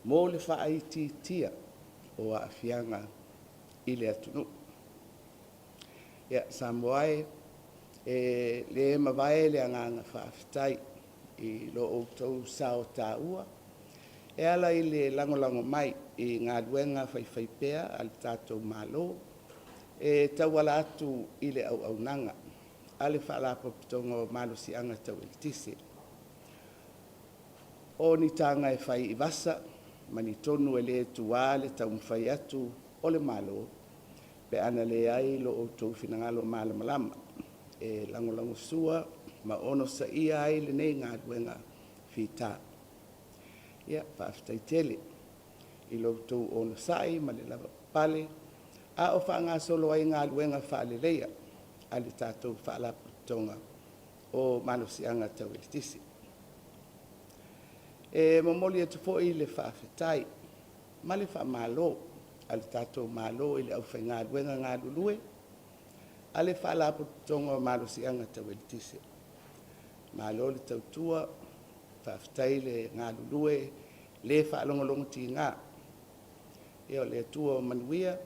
mo le faaitiitia o aafiaga i le atunuu. Ia, Samoa e, e le mavae le agaga faafetai i lo outou sao taua e ala i le lagolago mai i galuega faifaipea a le tatou Malo e tauala atu i le auaunaga a le Faalapotopotoga o Malosiaga Tau Eletise. O ni taga e fai i vasa ma ni tonu e le tuā le taumafai atu o le Malo pe ana leai lo outou finagalo malamalama e lagolagosua ma onosaia ai lenei galuega fita. Ia, faafetai tele i lo outou onosai ma le lavapapale a o faagasolo ai galuega faaleleia a le tatou Faalapotopotoga o Malosiaga Tau Eletise. E momoli atu foi le faafetai ma le faamalo a le tatou Malo i le aufaigaluega galulue a le Faalapotopotoga o Malosiaga Tau Eletise. Malo le tautua, faafetai le galulue le faalogologotiga. Ia o le Atua o manuia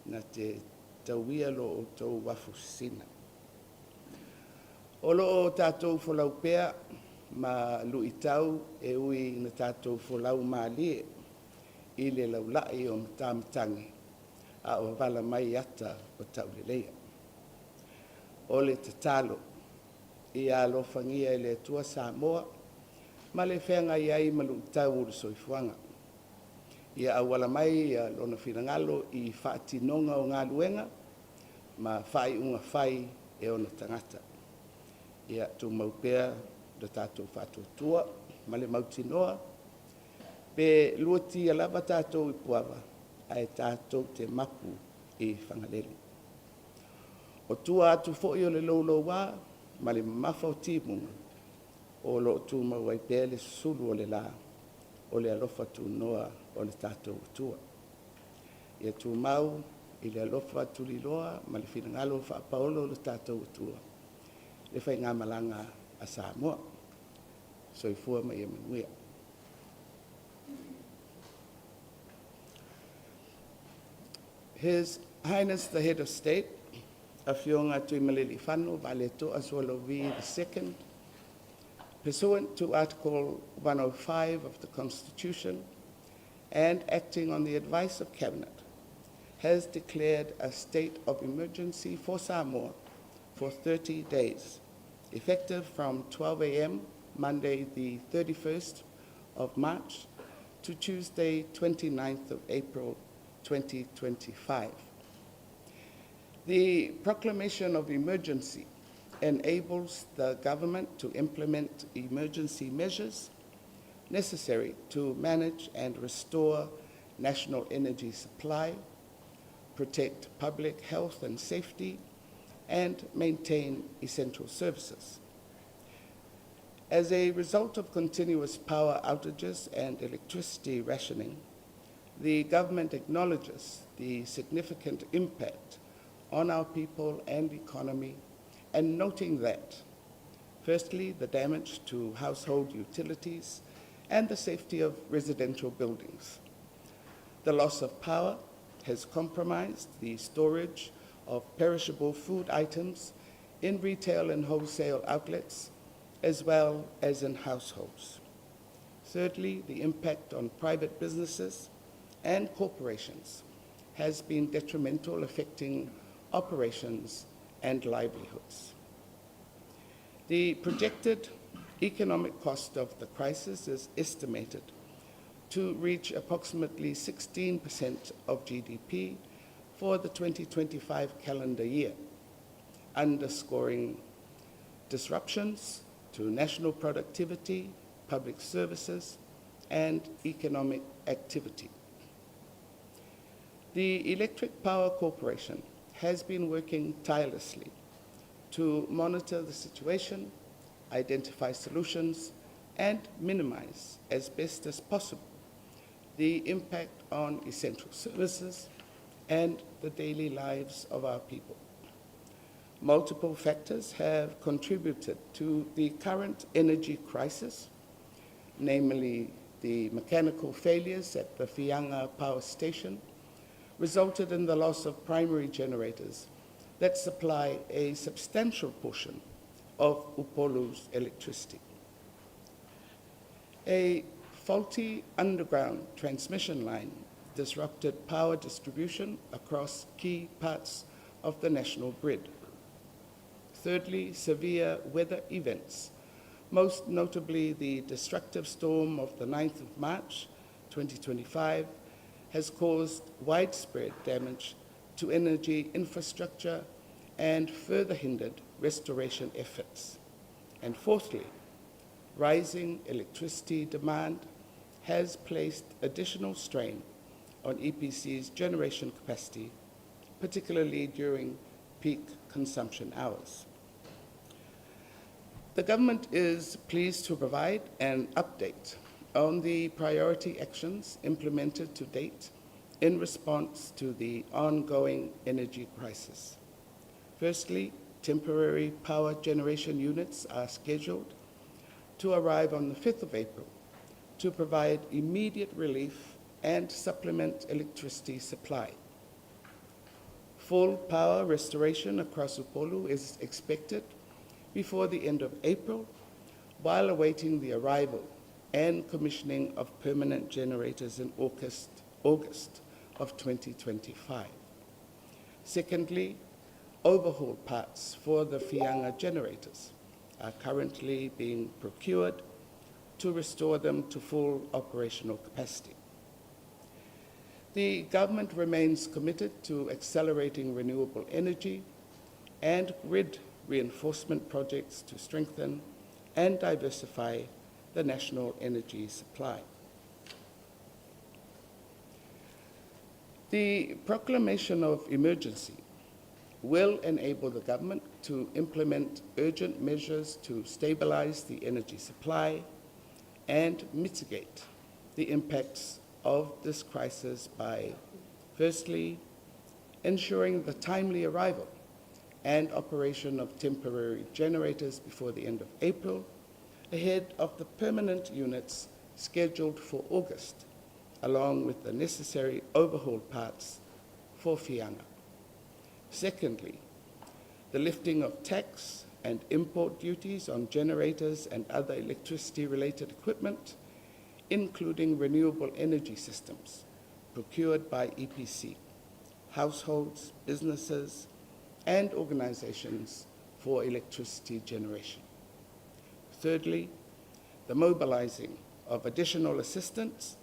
na te tauia lo outou afu sisina. O lo o tatou folau pea ma luitau e ui ina tatou folau malie i le laulai o matamatagi a o wavala mai ata o tauleleia. O le tatalo, ia alofagia e le Atua Samoa ma le feagai ai ma luitau o le soifuaga. Ia auala mai lona finagalo i faatinoga o galuega ma faaiuga fai e ona tagata. Ia tumau pea lo tatou faatuatua ma le mautinoa pe luatia lava tatou i Puava ae tatou te mapu i Fagalele. O tua atu foi o le louloua ma le mamafa o timuga, o lo o tumau ai pea le susulu o le la o le alofa tunoa o le tatou Atua. Ia tumau i le alofa tuliloa ma le finagalo faapaolo o le tatou Atua le faigamalaga a Samoa. Soifua ma ia manuia. His Highness the Head of State, Afioga Tuimalealiifano Vaaletoa Sualauvi II, pursuant to Article 105 of the Constitution and acting on the advice of Cabinet, has declared a state of emergency for Samoa for 30 days, effective from 12 a.m. Monday the 31st of March to Tuesday 29th of April 2025. The proclamation of emergency enables the government to implement emergency measures necessary to manage and restore national energy supply, protect public health and safety, and maintain essential services. As a result of continuous power outages and electricity rationing, the government acknowledges the significant impact on our people and economy, and noting that, firstly, the damage to household utilities and the safety of residential buildings. The loss of power has compromised the storage of perishable food items in retail and wholesale outlets, as well as in households. Thirdly, the impact on private businesses and corporations has been detrimental, affecting operations and livelihoods. The projected economic cost of the crisis is estimated to reach approximately 16% of GDP for the 2025 calendar year, underscoring disruptions to national productivity, public services, and economic activity. The Electric Power Corporation has been working tirelessly to monitor the situation, identify solutions, and minimize as best as possible the impact on essential services and the daily lives of our people. Multiple factors have contributed to the current energy crisis, namely the mechanical failures at the Fianga power station resulted in the loss of primary generators that supply a substantial portion of Upolu's electricity. A faulty underground transmission line disrupted power distribution across key parts of the national grid. Thirdly, severe weather events, most notably the destructive storm of the 9th of March 2025, has caused widespread damage to energy infrastructure and further hindered restoration efforts. And fourthly, rising electricity demand has placed additional strain on EPC's generation capacity, particularly during peak consumption hours. The government is pleased to provide an update on the priority actions implemented to date in response to the ongoing energy crisis. Firstly, temporary power generation units are scheduled to arrive on the 5th of April to provide immediate relief and supplement electricity supply. Full power restoration across Upolu is expected before the end of April, while awaiting the arrival and commissioning of permanent generators in August, August of 2025. Secondly, overhaul parts for the Fianga generators are currently being procured to restore them to full operational capacity. The government remains committed to accelerating renewable energy and grid reinforcement projects to strengthen and diversify the national energy supply. The proclamation of emergency will enable the government to implement urgent measures to stabilize the energy supply and mitigate the impacts of this crisis by, firstly, ensuring the timely arrival and operation of temporary generators before the end of April, ahead of the permanent units scheduled for August, along with the necessary overhaul parts for Fianga. Secondly, the lifting of tax and import duties on generators and other electricity-related equipment, including renewable energy systems procured by EPC, households, businesses, and organizations for electricity generation. Thirdly, the mobilizing of additional assistance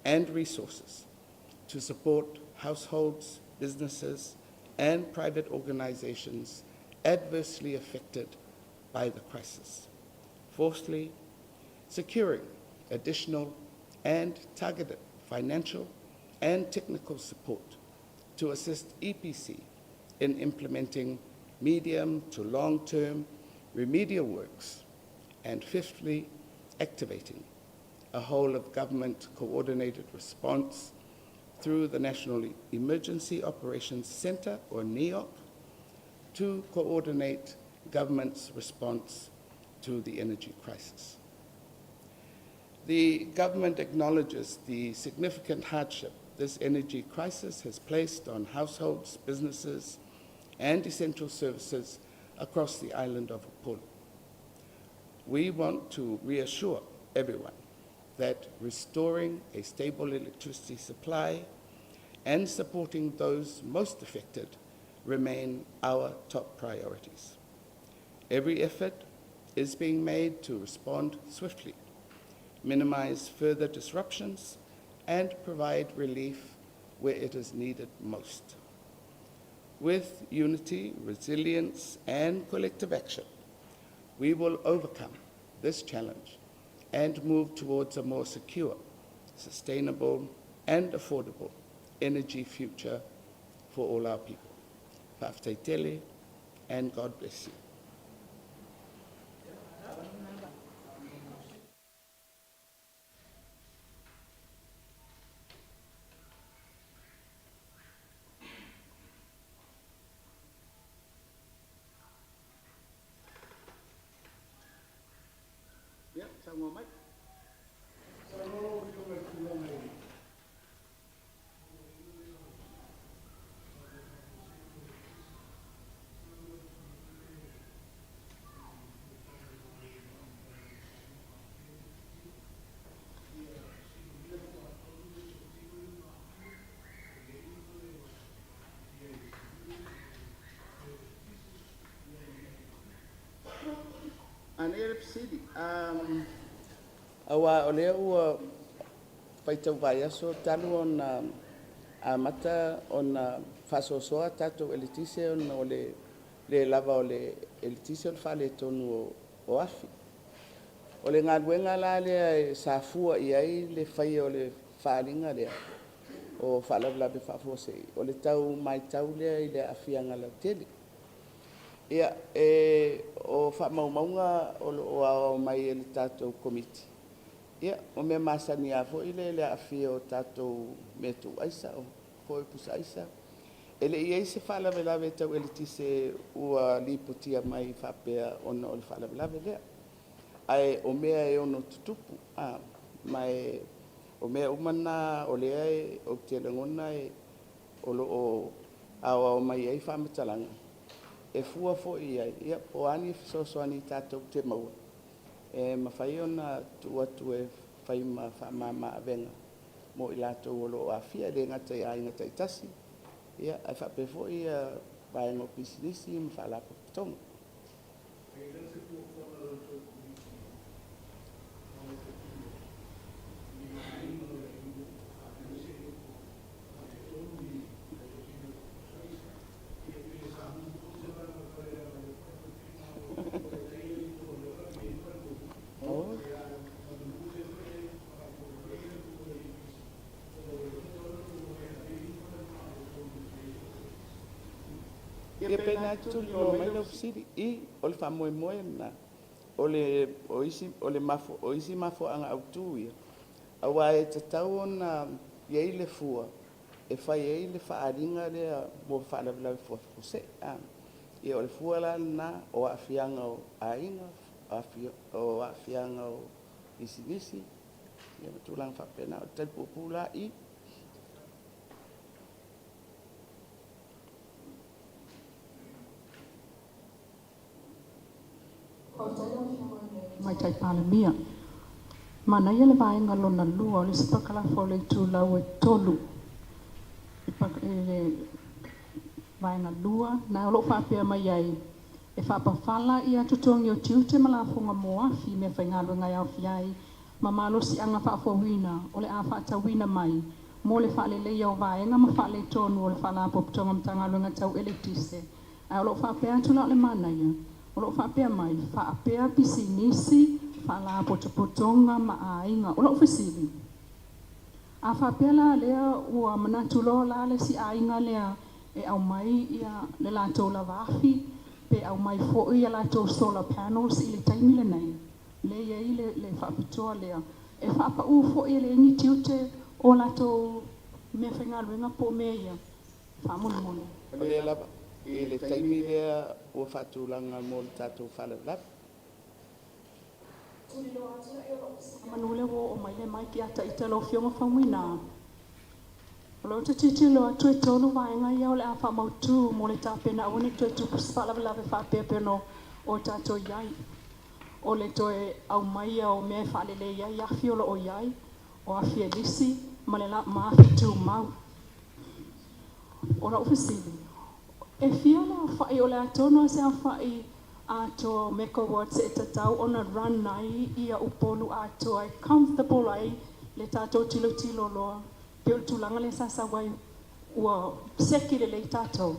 and resources to support households, businesses, and private organizations adversely affected by the crisis. Fourthly, securing additional and targeted financial and technical support to assist EPC in implementing medium to long-term remedial works. And fifthly, activating a whole of government coordinated response through the National Emergency Operations Centre, or NEOC, to coordinate government's response to the energy crisis. The government acknowledges the significant hardship this energy crisis has placed on households, businesses, and essential services across the island of Upolu. We want to reassure everyone that restoring a stable electricity supply and supporting those most affected remain our top priorities. Every effort is being made to respond swiftly, minimize further disruptions, and provide relief where it is needed most. With unity, resilience, and collective action, we will overcome this challenge and move towards a more secure, sustainable, and affordable energy future for all our people. Fa'afetai tele, and God bless you. Ia, saunoa mai.
Saunoa lau Afioga i le tulaga i.
Anei le fesili, aua o lea ua faitau vaiaso talu ona amata ona faasoasoa tatou eletise ona o le le lava o le eletise o le faaletonu o afi. O le galuega la lea sa fua i ai le faia o le faaaliga lea o faalavelave faafuasei, o le tau matau lea i le aafiaga lautele. Ia, e, o faamaumauga o lo o aoao mai e le tatou Komiti, ia, o mea masani lava foi lea i le aafia o tatou mea tuuaisa, o foi pusaaisa. E le i i ai se faalavelave tau eletise ua lipotia mai faapea ona o le faalavelave lea. Ae o mea e ono tutupu, a, ma e, o mea uma na o lea e, ou te lagona e, o lo o aoao mai ai faamatalaga e fua foi i ai, ia, po o a ni fesoasoani tatou te maua e mafai ona tuu atu e fai ma faamama avega mo i latou o lo o aafia, e le gata i aiga taitasi, ia, ae faapea foi vaega o pisinisi ma faalapotopotoga. Ia pēnā e tuliloa mai lau fesili i o le faamoemoe lena o le o isi o le mafo o isi mafuaaga autū ia aua e tatau ona i ai le fua e fai ai le faaaliga lea mo faalavelave faafuasei a. Ia o le fua la lena o aafiaga o aiga, o aafiaga o pisinisi, ia ma tulaga faapena. O le tali puupuu la i.
Faafetai lau Afioga i le Tamaitai Palemia. Manaia le vaega lona lua o le isi parakalafa o le itulau e tolu i le vaega lua, na o lo o faapea mai ai, e faapafala ia totogi o tiute ma lafoga mo afi i meafaigaluega e aofia ai ma malosiaga faafouina o le a faatauina mai mo le faaleleia o vaega ma faaletonu o le Faalapotopotoga Matagaluega Tau Eletise. Ae o lo o faapea atu la o le manaia, o lo o faapea mai, faapea pisinisi, Faalapotopotoga ma aiga. O la'u fesili, a faapea la lea ua manatu loa la le isi aiga lea e aumai ia le latou lava afi pe aumai foi a latou solar panels i le taimi lenei, lea e i ai le faapitoa lea, e faapau foi e leai ni tiute o latou meafaigaluega po o mea ia? Faamolemole.
O lea lava, i le taimi lea ua faatulaga mo le tatou faalavelave.
Manu lea ua oo mai le mic ia ita lau Afioga Faumuina. O lea ou te tilotilo atu e tolu vaega ia o le a faamautu mo le tapena aua ne i toe tupu se faalavelave faapea pei ona o tatou i ai. O le toe aumaia o mea e faalelei ai afi o lo o i ai, o afi e lisi ma le ma afi tumau. O la'u fesili, e fia le aofa'i o le a tonu a se aofa'i atoa o megawatts e tatau ona run ai ia Upolu atoa e comfortable ai le tatou tilotilo loa pei o le tulaga lea sa sau ai ua seki lelei tatou?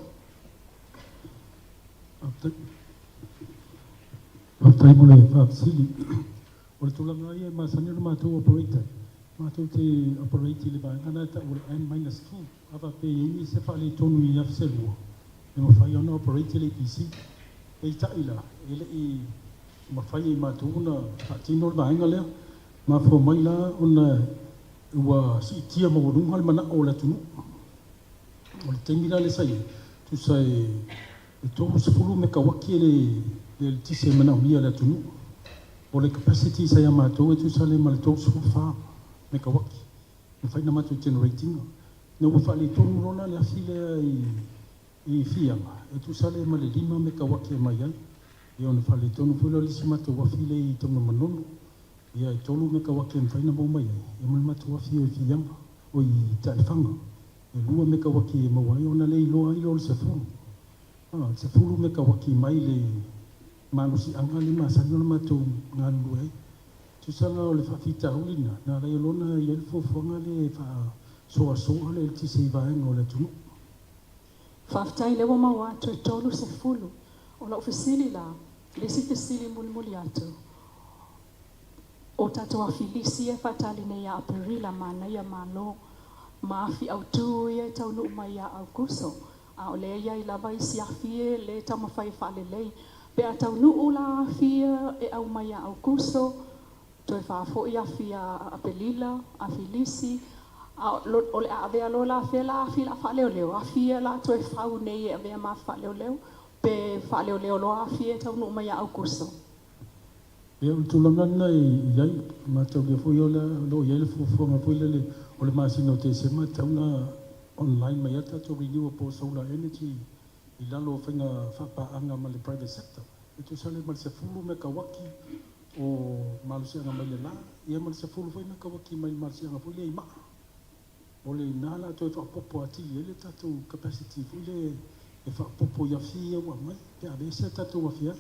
Faafetai mo le faafesili. O le tulaga lava ia e masani ona matou operate ai, matou te operate i le vaega lena e tau o le N minus 2. A faapea e i ai nisi e faaletonu i afi se lua, e mafai ona operate le EPC. Peitai la, e le i mafai e matou ona faatino le vaega lea. Mafua mai la ona ua siitia maualuga le manao o le atunuu. O le taimi la lea sa i ai, tusa e 30 mekauati le eletise e manaomia e le atunuu. O le capacity sa ia matou e tusa lea ma le 34 mekauati e mafai ona matou generate ina. Ina ua faaletonu loa la le afi lea i Fiaga, e tusa lea ma le 5 mekauati e aumai ai. Ia ona faaletonu foi lea o le isi matou afi lea i Tanugamanono, ia e 3 mekauati e mafai ona maua mai ai, ia ma le matou afi i Fiaga, oi i Taelefaga. E 2 mekauati e maua ai ona le iloa ai lea o le 10. A, 10 mekauati mai le malosiaga lea e masani ona matou galulue ai. Tusa la o le faafitauli lena, na ala ai loa ona i ai le fuafuaga lea e faasoasoa le eletise i vaega o le atunuu.
Faafetai lea ua maua atu e 30. O lau fesili la, le isi fesili mulimuli atu, o tatou afi lisi ia e faatali nei ia Aperila, manaia malo, ma afi autu ia e taunuu mai ia Aukuso, a o lea e i ai lava isi afi ia lea e taumafai e faalelei. Pe a taunuu la afi ia e aumai ia Aukuso, toe faafoi afi ia Apelila, afi lisi, a o le a avea loa la fea la afi o le a faaleoleo, afi ia o le a toe fau nei e avea ma afi faaleoleo, pe faaleoleo loa afi ia e taunuu mai ia Aukuso?
Ia, o le tulaga lena e i ai, e mataulia foi o lo o i ai le fuafuaga foi lele o le masina o Tesema e tatau ona online mai ai le tatou renewable solar energy i lalo o faiga faapaaga ma le private sector. E tusa lea ma le 10 mekauati o malosiaga mai le la, ia ma le 10 foi mekauati mai le malosiaga foi lea i maa. O lena la toe faaopoopo atili ai le tatou capacity foi lea e faaopoopo i afi ia ua aumai pe a aveese a tatou afi ai.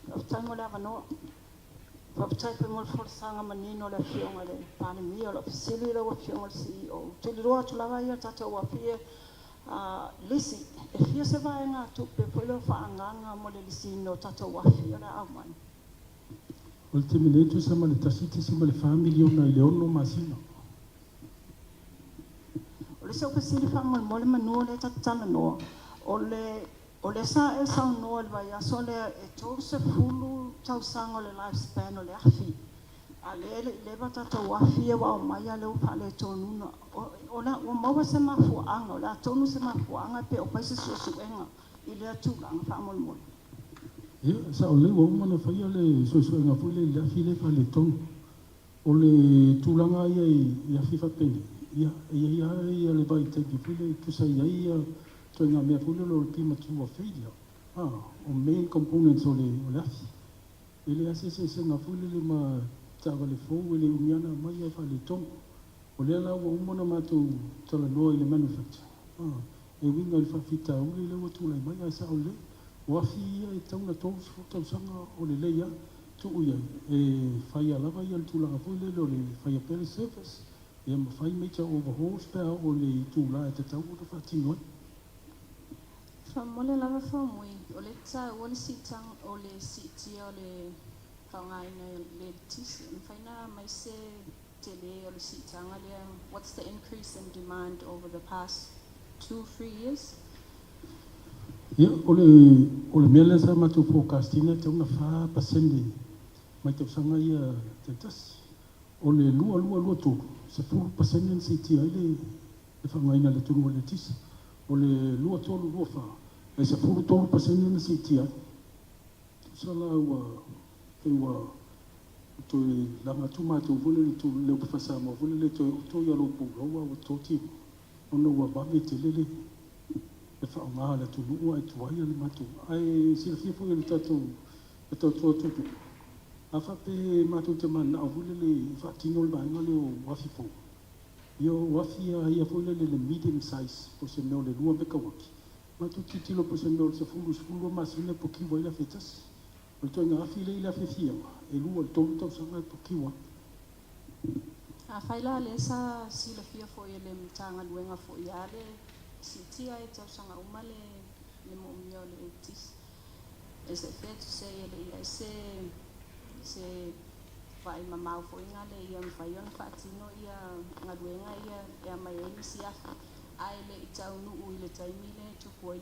Faafetai mo le avanoa. Faafetai foi mo le folasaga manino a le Afioga i le Palemia. O lau fesili i lau Afioga i le CEO, ou te iloa atu lava ia tatou afi lisi, e fia se vaegatupe foi lea o faaagaaga mo le lisiina o tatou afi o le a aumai?
O le taimi nei e tusa ma le $1.4 miliona i le ono masina.
O le isi ou fesili faamolemole manu o lea ta te talanoa, o le o lea sa e saunoa i le vaiaso lea e 30 tausaga o le life span o le afi, a lea e le i leva tatou afi ia ua aumai a lea ua faaletonu. O le a ua maua se mafuaaga, o le a tonu se mafuaaga pe o fai se suesuega i lea tulaga faamolemole?
Ia, e sao lelei ua uma ona faia le suesuega foi lea i le afi lea e faaletonu. O le tulaga ia i afi faapenei, ia, e i ai lava le vaitaimi foi lea e tusa i ai ituaiga mea foi lele o le premature failure, a, o main components o le afi. E leai lava se eseesega foi lele ma taavale fou e le umi lava ona aumai ae faaletonu. O lea la ua uma ona matou talanoa i le manufacturer, a, e uiga i le faafitauli lea ua tulai mai, ae sao lelei, o afi ia e tatau ona 30 tausaga o lelei lava. Tuu i ai, e faia lava ia le tulaga foi lele o le faia pea le service, ia ma fai major overhauls pe a oo i le itula e tatau ona faatino ai.
Faamolemole lava faumui, o lea e taua le siitaga, o le siitia o le faaaogaina o le eletise. E mafai ona aumai se tele o le siitaga lea, what's the increase in demand over the past 2, 3 years?
Ia, o le mea lea sa matou forecast ina e tatau ona 4% mai tausaga ia taitasi. O le 2223, 10% na siitia ai le faaaogaina e le atunuu o le eletise. O le 2324, e 13% na siitia ai. Tusa la ua pei ua toe laga atu matou foi lele le upu faa-Samoa foi lele toe oto ia lou pulou a ua toto timuga ona ua vave tele le faaaoga a le atunuu ae tuai le matou. Ae silafia foi e le tatou e tautua atunuu, a faapea matou te mananao foi lele e faatino le vaega lea o afi fou, ia o afi ia foi lele le medium size po o se mea o le 2 mekauati, matou tilotilo po o se mea o le 10 12 masina e procure ai le afi e tasi. O le ituaiga afi lea i le afi e fiaga, e 2 i le 3 tausaga e procure ai.
Afai la lea sa silafia foi e le Matagaluega foi a le siitia e tausaga uma le moomia o le eletise. Is it fair to say e le i ai se vaai mamao foi na le ia mafai ona faatino ia galuega ia e aumai ai nisi afi ae le i taunuu i le taimi le tupu ai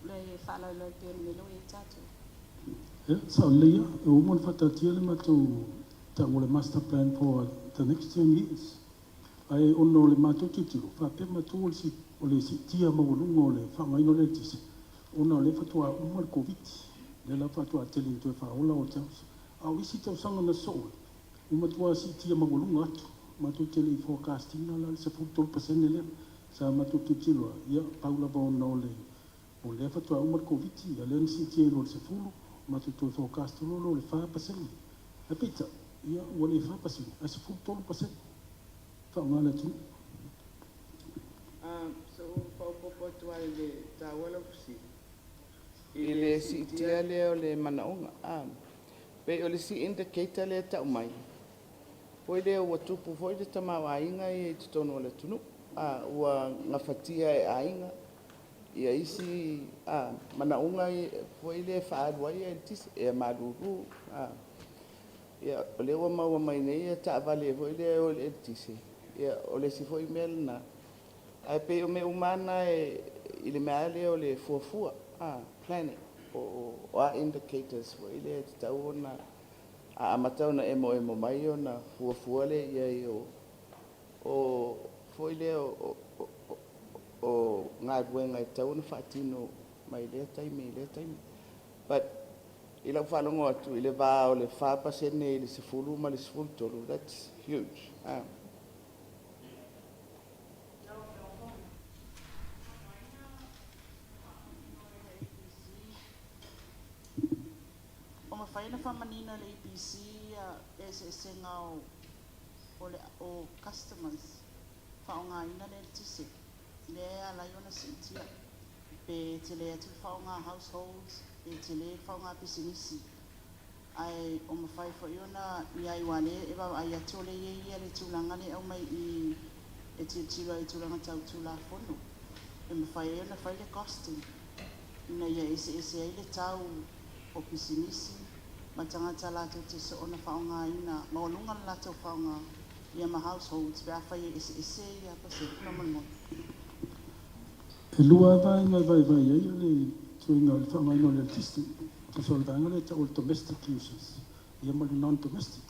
le faalavelave pei o le mea lea ua i ai tatou?
Ia, sao lelei lava. E ua uma ona faataatia le matou tau o le master plan for the next 10 years. Ae ona o le matou tilotilo, faapea matou o le siitia maualuga o le faaaogaina o le eletise, ona o lea faatoa uma le Koviti. Lea la faatoa tele ina toe faaola hotels. A o isi tausaga na sosoo ai, ua matua siitia maualuga atu. Matou te le i forecast ina la le 13% lea. Sa matou tilotilo lava, ia pau lava ona o lea faatoa uma le Koviti, ia lea na siitia i luga o le 10, matou toe forecast loa o le 4%. Ae peitai, ia ua le 4%, ae 13% faaaoga le atunuu.
So faaopoopo atu ai le taua lau fesili i le siitia lea o le manaoga. Pei o le isi indicator lea tau mai, foi lea ua tupu foi le tamaoaiga ia i totonu o le atunuu. Ua gafatia e aiga ia isi manaoga foi lea e faaalu ai eletise, ea malulu. Ia, o lea ua maua mai nei ia taavale foi lea e o i le eletise, ia o le isi foi mea lena. Ae pei o mea uma lava na i le mea lava lea o le fuafua, planning, po o a indicators foi lea e tatau ona a amata ona emoemo mai ona fuafua lea i ai o foi lea o galuega e tatau ona faatino mai lea taimi i lea taimi. But i lau faalogo atu i le va o le 4% i le 10 ma le 13, that's huge.
O mafai ona faamanino e le EPC eseesega o customers faaaogaina le eletise lea e ala ai ona siitia, pe tele atu le faaaoga households, pe tele le faaaoga pisinisi, ae o mafai foi ona i ai aua lea e vaavaai atu o lea e i ai le tulaga lea e aumai i e tilotilo ai i tulaga tau Tulafono e mafai ai ona fai le costing ina ia eseese ai le tau o pisinisi ma tagata latou te soona faaaogaina maualuga le latou faaaoga ia ma households pe afai e eseese ia pasene faamolemole.
E lua vaega e vaivai ai o le tuiga o le faaaogaina o le eletise. Tusa o le vaega lea e tau o le domestic users ia ma le non-domestic.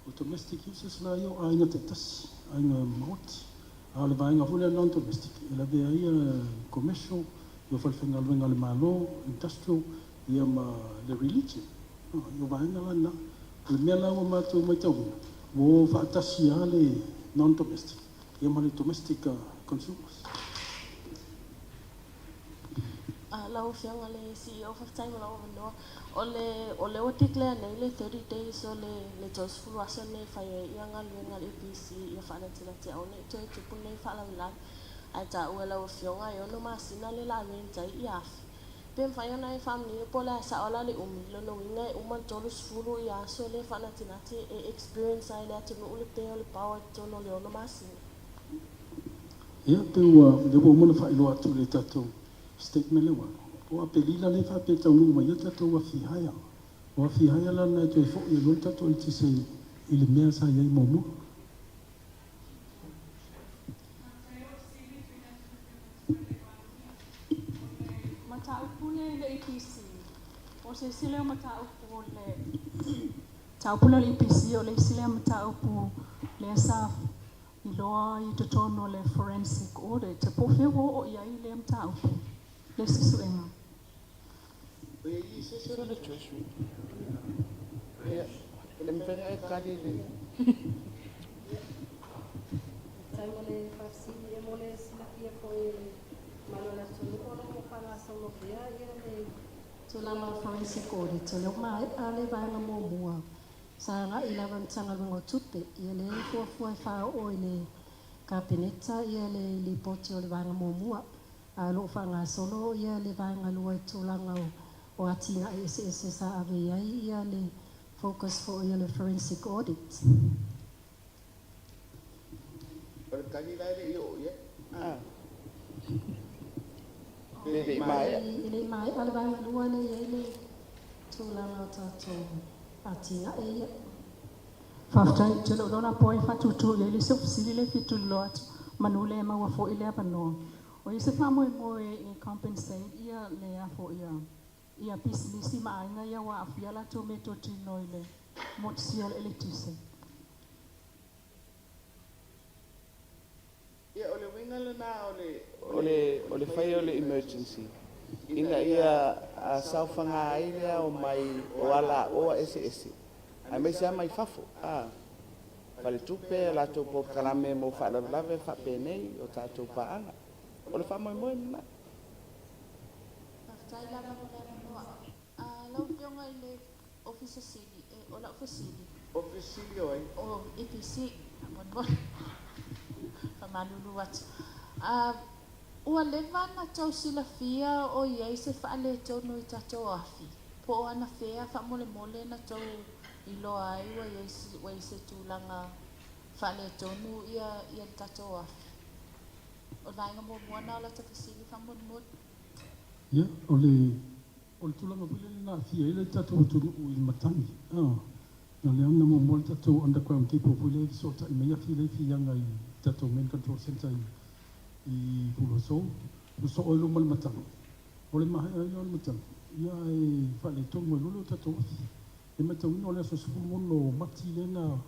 O domestic users la ia o aiga taitasi, aiga maoti. A o le vaega foi lea non-domestic, e lavea ai commercial, ia falefaigaluega a le Malo, industrial, ia ma le religion. O vaega la na. O le mea la ua matou matauina, ua o faatasi lava le non-domestic ia ma le domestic consumers.
Lau Afioga le CEO, faafetai mo lau avanoa. O le ua declare nei le 30 days o le 30 aso nei e fai ai ia galuega a le EPC ia faanatinati aua ne i toe tupu lenei faalavelave. Ae taua e lau Afioga e 6 masina le la rent ai ia afi. Pe mafai ona e faamanino po o le a sao la le umi, lona uiga e uma le 30 ia aso lea faanatinati e experience ai le atunuu le pē o le power i totonu o le 6 masina.
Ia, pe ua, lea ua uma ona faailoa atu le tatou statement lea ua alu, o Aperila lea e faapea e taunuu mai ai le tatou afi hire. O afi hire la lena e toe foi ai loa le tatou eletise i le mea sa i ai muamua.
Mataupu lea i le EPC, o se isi lea o mataupu o le mataupu lea o le EPC o le isi lea mataupu lea sa iloa i totonu o le forensic audit. Po o fea ua oo i ai lea mataupu, le isi suega.
O ia i se isi o le Treasury. Ia, e le mafai ona e tali le.
Faafetai mo le faafesili ia mo le silafia foi e le mamalu o le atunuu o lo o faagasolo pea ia le tulaga o le forensic audit. O lea ua maea le vaega muamua sa agai lava i le Matagaluega o Tupe, ia lea e fuafua e faaoo i le Kapeneta ia le lipoti o le vaega muamua. Ae o lo o faagasolo ia le vaega lua i tulaga o atinae eseese sa ave i ai ia le focus foi o le forensic audit.
O le tali la e le i oo i ai. Ah. Pe le i maea.
E le i maea le vaega lua lea e i ai le tulaga o tatou atinae ia.
Faafetai, ou te le o iloa la po o ai e faatutu i ai le isi ou fesili lea e fia tuliloa atu, manu le maua foi le avanoa. O i ai se faamoemoe e compensate ia le a foi ia ia pisinisi ma aiga ia ua aafia latou meatotino i le motusia o le eletise.
Ia, o le uiga lena o le, o le, o le faia o le emergency, ina ia saofaga ai le ao mai o alaoa eseese, aemaise lava mai fafo, a, faletupe, a latou polokalame mo faalavelave faapenei o tatou paaga. O le faamoemoe lena.
Faafetai lava mo le avanoa. Lau Afioga i le Ofisa Sili, o lau fesili.
Ofisa Sili o ai?
O EPC, faamolemole. Faamalulu atu. Ua leva ona tou silafia o i ai se faaletonu i tatou afi? Po o anafea faamolemole na tou iloa ai ua i ai se tulaga faaletonu ia le tatou afi? O le vaega muamua lena o lata fesili faamolemole.
Ia, o le O le tulaga foi lele na aafia ai le tatou atunuu i le matagi, a, na lea na muamua le tatou underground cable foi lea e fesootai mai afi lea e fiaga i le tatou main control centre i i Fuluasou, sosoo ai loa ma le matagi. O le maea ai lea o le matagi, ia ae faaletonu ai loa lea o tatou afi. E matauina o le aso 16 o Mati lea na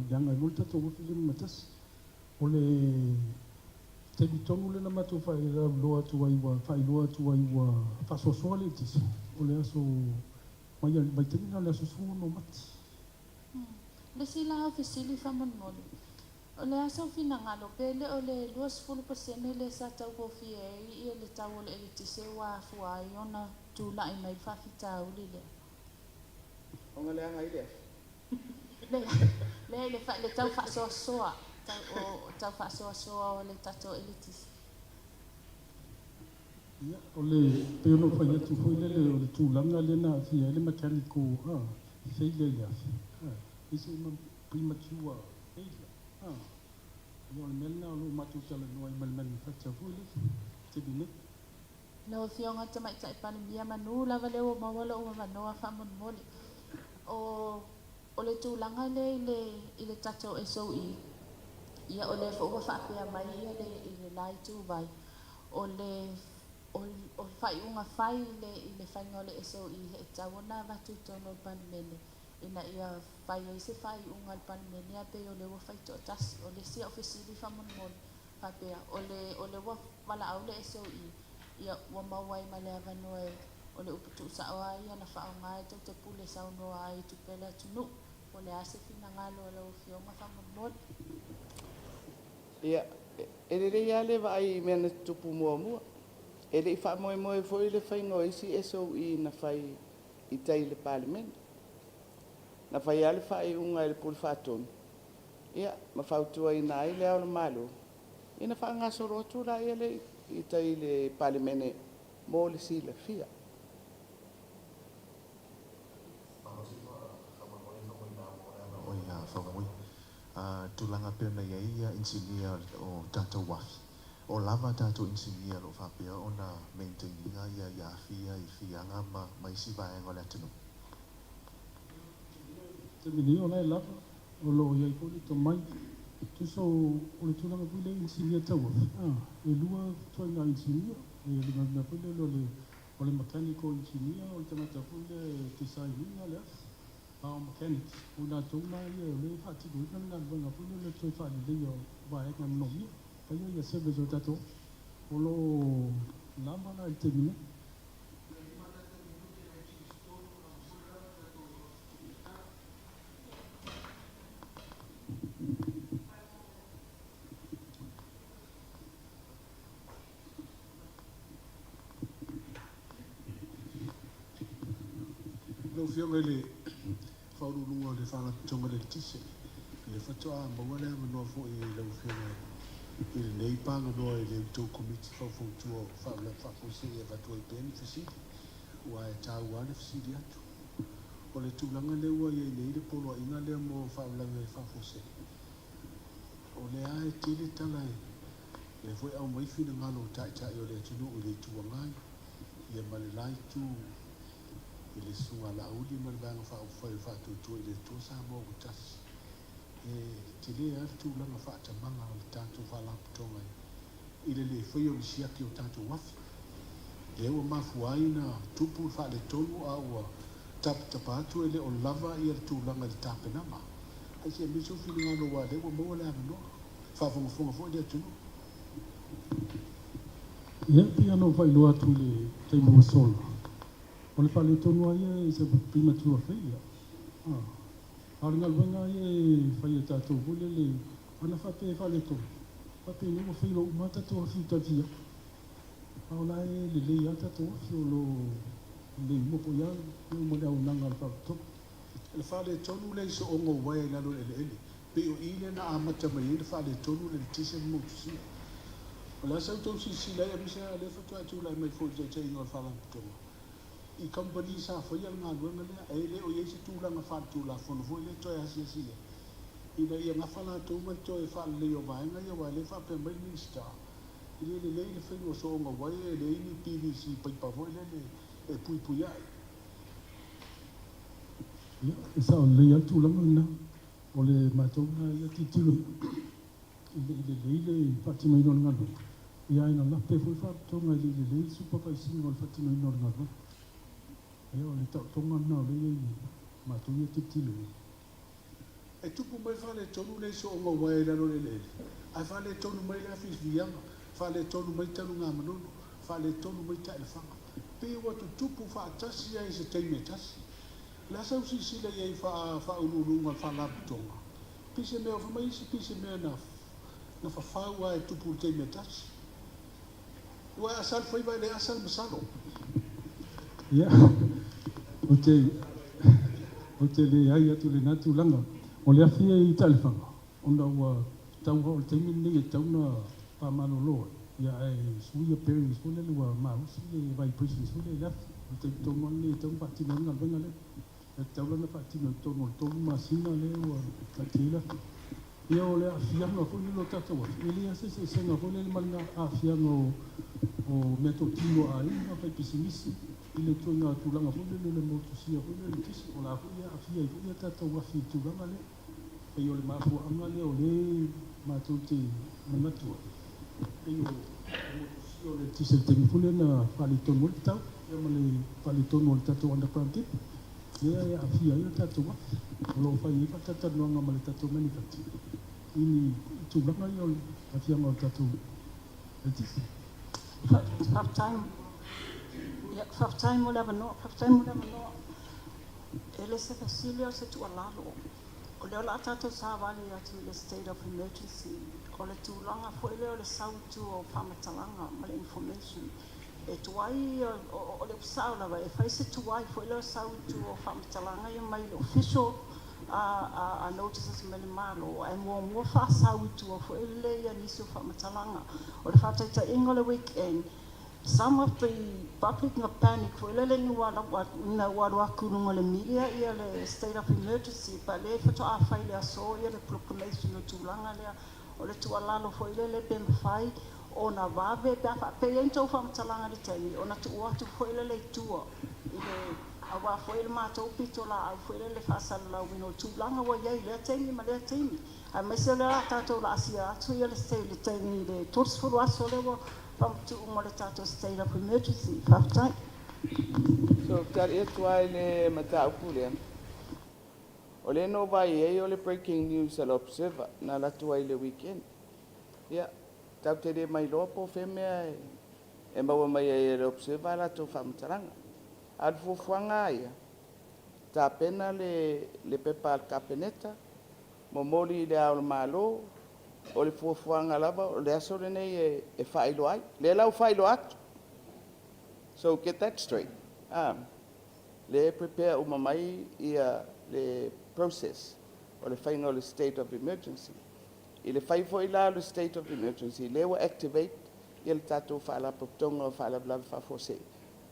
leaga ai loa le tatou afi lea ma tasi. O le taimi tonu lea na matou faailoa atu ai ua faailoa atu ai ua faasoasoa le eletise, o le aso mai le vaitaimi lena o le aso 16 o Mati.
Le isi la o fesili faamolemole, o le a sou finagalo pe le o le 20% lea sa taugofie ai ia le tau o le eletise ua afua ai ona tulai mai le faafitauli lea?
Ona leaga ai le afi.
Leai, le le tau faasoasoa, tau, o tau faasoasoa o le tatou eletise.
Ia, o le, pei ona ou fai atu foi lele, o le tulaga lea na aafia ai le mechanical failure i le afi, is a premature failure. Ia, o le mea lena o lo o matou talanoa ai ma le manufacturer foi lele i le taimi nei.
Lau Afioga i le Tamaitai Palemia, manu lava lea ua maua lou avanoa faamolemole. O, o le tulaga lea i le, i le tatou SOE, ia o lea foi ua faapea mai ia le, i le la ituvai, o le, o, o le faaiuga fai i le, i le faiga o le SOE e tatau ona avatu i totonu o le Palemene ina ia fai ai se faaiuga a le Palemene ae pei o lea ua fai toatasi. O le isi au fesili faamolemole, faapea, o le, o lea ua valaau le SOE, ia, ua maua ai ma le avanoa e, o le upu tuusao lava ia na faaaoga e tou te pule saunoa ai i tupe a le atunuu. Po o le a se finagalo a lau Afioga faamolemole.
Ia, e lelei lava le vaai i mea na tutupu muamua. E le i faamoemoe foi le faiga o isi SOE na fai i tai i le Palemene. Na fai lava le faaiuga e le Pule Faatonu Ia, ma fautuaina ai Le Ao o le Malo, ina faagasolo atu laia lea i tai i le Palemene mo le silafia.
Tulaga pei ona i ai inisinia o tatou uafi. O lava tatou inisinia o lo o faapea ona maintain ina ia afi ia i Fiaga ma isi vaega o le atunuu.
Taimi nei o la e lava, o lo o i ai foi le tomai. Tusa o le tulaga foi lea i inisinia tauafi, e lua ituaiga inisinia. E le mea foi lele o le mechanical engineer, o le tagata foi lea e design ina le afi. A o mechanics, o i latou na ia o lea e faatinoina le galuega foi lea o le toe faaleleia o vaega e manaomia. Faia ia service o le tatou afi. O lo o lava la i le taimi nei.
Lau Afioga i le Faauluuluga o le Faalapotopotoga o le Eletise, lea faatoa maua le avanoa foi i lau Afioga i lenei paganoa i le outou Komiti Faufautua o Faalavelave Faafuasei e avatu ai pea ni fesili, aua e taua lava le fesili atu. O le tulaga lea ua i ai nei le poloaiga lea mo faalavelave faafuasei, o lea lava e tele tala e Lea foi aumai finagalo o Taitai o le atunuu i le Itu Agai, ia ma le la Itu i le Susuga a Laauli ma le Vaega Faaupufai o le Faatuatua i le Atua Samoa ua Tasi. E tele lava le tulaga faatamaga o le tatou Faalapotopotoga i le le faia o ni siaki o tatou afi. Lea ua mafua ai na tupu le faaletonu a ua tapatapa atu e le o lava ia le tulaga i le tapenaga. Ae se i aumai sou finagalo aua o lea ua maua le avanoa. Faafogafoga foi le atunuu.
Ia, pei ona ou faailoa atu i le taimi ua sola, o le faaletonu lava ia is a premature failure. A o le galuega lava ia e fai e tatou foi lele, ana faapea e faaletonu, faapenei ua fail uma lava tatou afi i uta i le fiaga. A o la e lelei lava tatou afi, o lo o lelei uma foi lava ma le auaunaga a le Faalapotopotoga.
O le faaletonu lea i sooga o uaea i lalo o le eleele, pei o i lea na amata mai ai le faaletonu o le eletise ma motusia. O le a sa outou silasila ai aemaise lava lea faatoa e tulai mai foi i le taitaiga o le Faalapotopotoga i kamupani sa faia le galuega lea, e le o i ai se tulaga faaletulafono foi lea e toe asiasi i ai ina ia gafa latou ma le toe faaleleia o vaega ia aua o lea e faapea mai le Minisita e le lelei le faiga o sooga uaea e leai ni PVC paipa foi lele e puipui ai.
Ia, e sao lelei lava le tulaga lena. O le matou lena ia tilotilo i le i lelei le faatinoina o le galuega, ia ae na lape foi le faalapotopotoga e le i lelei le supervise ina o le faatinoina o le galuega. Ia, o le taotoga lena o lea e i ai i le matou ia tilotilo i ai.
E tupu mai le faaletonu lea i sooga uaea i lalo o le eleele, ae faaletonu mai le afi i Fiaga, faaletonu mai Talugamanono, faaletonu mai Taelefaga. Pei ua tutupu faatasi ai i se taimi e tasi. O le a sau silasila i ai i faauluuluga o le Faalapotopotoga? Pei se mea, fai mai isi pei se mea na na fafau lava e tupu i le taimi e tasi. Ua e asa le faiva e le asa le masalo.
Ia, ou te, ou te leai atu i lena tulaga. O le afi e i Taelefaga, ona ua tau lava o le taimi lenei e tatau ona faamalolo ai, ia ae sui ia bearings foi lele ua malosi le vibrations foi lea i le afi. O le taimi tonu lava lenei e tatau ona faatino ai le galuega lea. E tatau la ona faatino i totonu o le tolu masina lea ua taatia ai le afi. Ia o le aafiaga foi lele o tatou afi, e leai lava se eseesega foi lele ma le aafiaga o meatotino a aiga, faipisinisi, i le ituaiga tulaga foi lele o le motusia foi lea o le eletise. O la foi e aafia ai foi a tatou afi i le tulaga lea. E pei o le mafuaaga lea o lea matou te manatu ai, pei o le motusia o le eletise i le taimi foi lea na faaletonu ai le tau ma le faaletonu o le tatou underground cable lea e aafia ai le tatou afi. O lo o fai ai faatalatalanoaga ma le tatou manufacturer i ni tulaga ia o le aafiaga o le tatou eletise.
Faafetai, ia, faafetai mo le avanoa, faafetai mo le avanoa. E le se fesili a o se tuualalo. O lea o le a tatou savali atu i le state of emergency. O le tulaga foi lea o le sau i tua o faamatalaga ma le information. E tuai, o le upu sao lava, e fai se tuai foi lea o sau i tua o faamatalaga ia mai le official notices mai le Malo, ae muamua faasau i tua foi lea nisi o faamatalaga. O le faataitaiga o le weekend, Some of the public na panic foi lele ina ua ina ua alu atu i luga o le media ia le state of emergency but lea faatoa fai i le aso ia le proclamation o tulaga lea. O le tuualalo foi lele pe mafai ona vave pe a faapea e i ai ni tou faamatalaga i le taimi ona tuu atu foi lea i tua i le aua foi le matou pitolaau foi lea i le faasalalauina o le tulaga ua i ai i lea taimi ma lea taimi aemaise o lea o le a tatou laasia atu le taimi i le 30 aso lea ua faamatuu mo le tatou state of emergency. Faafetai.
So, tali atu lava i le mataupu lea, o lea na ou vaai ai o le breaking news a le Observer na alu atu ai i le weekend. Ia, tatou te le mailoa po o fea mea e maua mai ai e le Observer a latou faamatalaga. A o le fuafuaga lava ia, tapena le pepa a le Kapeneta, momoli i Le Ao o le Malo, o le fuafuaga lava o le aso lenei e faailoa ai. Lea la ua faailoa atu. So get that straight. Lea e prepare uma mai ia le process o le faiga o le state of emergency. I le fai foi la o le state of emergency, lea ua activate ia le tatou Faalapotopotoga o Faalavelave Faafuasei.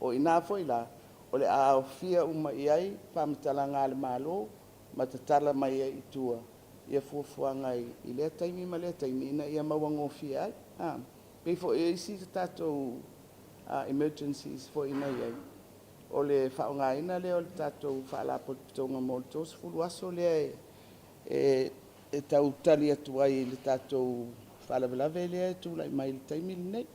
O i ina foi la o le a aofia uma i ai faamatalaga a le Malo ma tatala mai ai i tua ia fuafuaga i lea taimi ma lea taimi ina ia mauagofie ai. E pei foi o isi tatou emergencies foi na i ai, o le faaaogaina lea o le tatou Faalapotopotoga mo le 30 aso lea e tau tali atu ai i le tatou faalavelave lea e tulai mai i le taimi lenei.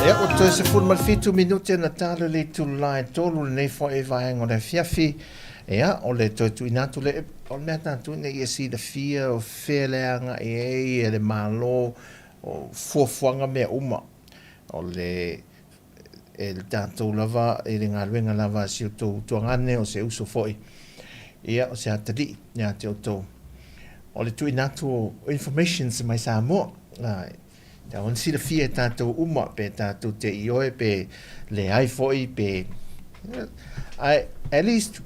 Ia, ua toe 17 minute na tala le itula e tolu lenei foi vaega o le afiafi. Ia, o le toe tuuina atu le, o le mea tatou ina ia silafia o fea le agai ai e le Malo o fuafuaga mea uma. O le e le tatou lava i le galuega lava a si outou tuagane o se uso foi, ia, o se atalii ia te outou. O le tuuina atu o informations mai Samoa, e tatau ona silafia e tatou uma, pe tatou te ioe pe leai foi, pe ae at least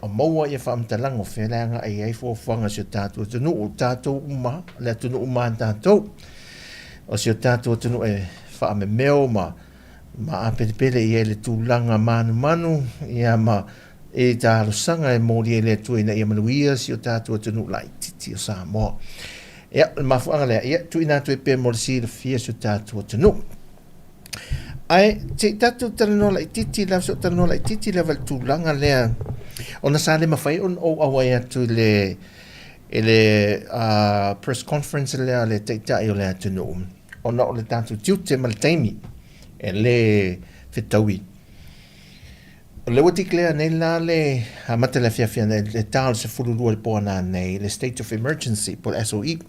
o maua ia faamatalaga o fea le agai i ai fuafuaga a si o tatou atunuu, o tatou uma, le atunuu uma a tatou. O si o tatou atunuu e faamemeo ma ma apelepele i ai le tulaga manumanu, ia ma e talosaga e moli ai le Atua ina ia manuia si o tatou atunuu laitiiti o Samoa. Ia, o le mafuaaga lea, ia, tuuina atu ai pea mo le silafia si o tatou atunuu. Ae se i tatou talanoa laitiiti lava, se i talanoa laitiiti lava i le tulaga lea, ona sa le mafai ona ou auai atu i le i le press conference lea a le Taitai o le atunuu, ona o le tatou tiute ma le taimi e le fetaui. O lea ua declare nei la le amata i le afiafi nei, le ta o le 12 i le po a nanei, le state of emergency po o le SOE.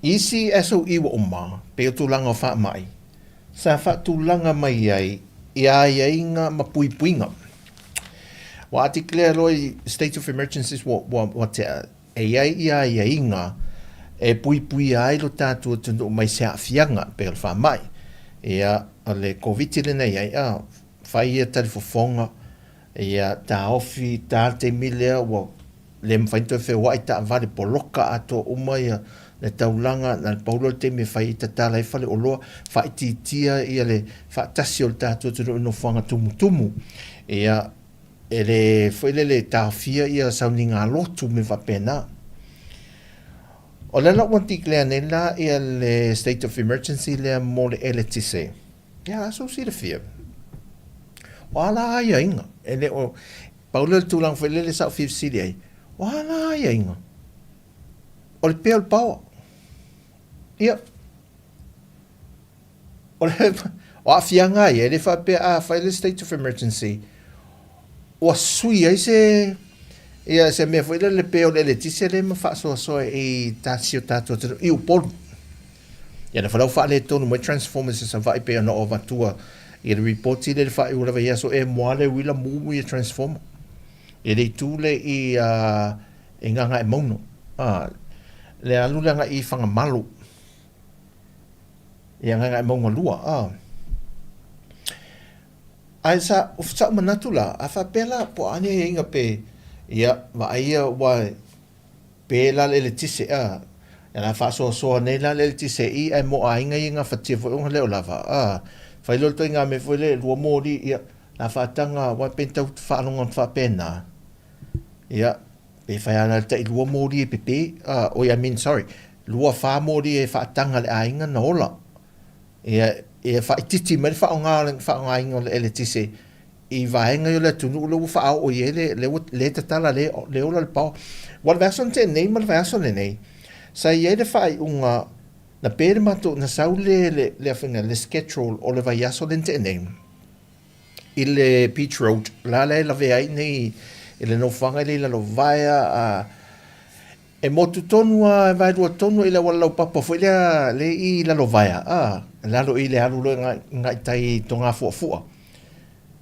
Isi SOE ua uma, pei o tulaga o faamai, sa faatulaga mai ai i aiaiga ma puipuiga. Ua declare loa i state of emergencies ua, ua, ua tea, e i ai i aiaiga e puipuia ai lo tatou atunuu mai se aafiaga pei o le faamai. Ia, o le Koviti lenei ai, a, fai ia talifofoga, ia taofi, ta le taimi lea ua le mafai ona toe feoai taavale, poloka atoa uma ia le taulaga, na o le pau lea o le taimi e fai ai tatala ai faleoloa, faaitiitia ia le faatasi o le tatou atunuu i nofoaga tumutumu. Ia, e le foi lele taofia ia sauniga lotu ma mea faapena. O lea la ua declare nei la ia le state of emergency lea mo le eletise. Ia, aso silafia. O a la aiaiga? E le o, pau lea o le tulaga foi lele sa ou fia fesili ai, o a la aiaiga? O le pea o le paoa. Ia, o le, o aafiaga ia, e le faapea a fai le state of emergency, ua sui ai se, ia se mea foi lele pei o le eletise lea ma faasoasoa i ta si o tatou atunuu i Upolu. Ia na falau faaletonu mai transformers i Savaii pei ona ou avatua i le ripoti lea i le faaiuga o le vaiaso e moa le uila mumu ia transformer. I le itu lea i i Gagaemauga. A, le alu lea agai i Fagamalo. Ia Gagaemauga 2, a. Ae sa, sa ou manatu la, a faapea la, po o a ni aiaiga pe, ia, vaai ia, ua, Pe la le eletise a, e la faasoasoa nei la le eletise i ae mo aiga ia gafatia foi ona leo lava a, fai loa le ituaiga mea foi lea e lua moli ia la faataga aua pe tau faalogo atu faapena ia pe fai a la le tai lua moli e pepe a, oi I mean sorry lua fa moli e faataga le aiga na ola ia ia faaitiiti mai le faaaoga faaaogaina o le eletise i vaega ia o le atunuu lea ua faaoo i ai le, lea ua, lea e tatala, lea, lea e ola le power. Aua o le vaiaso na tea nei ma le vaiaso lenei, sa i ai le faaiuga, na pe le matou, na sau le, le, le afioga, le schedule o le vaiaso lea na tea nei, i le Beach Road, la lea e lavea ai nei i le nofoaga lea i Lalovaea, a, E motu tonu a, e vaelua tonu i le auala laupapa foi lea le i Lalovaea, a, lalo i le alu loa i ngai tai i Togafuafua.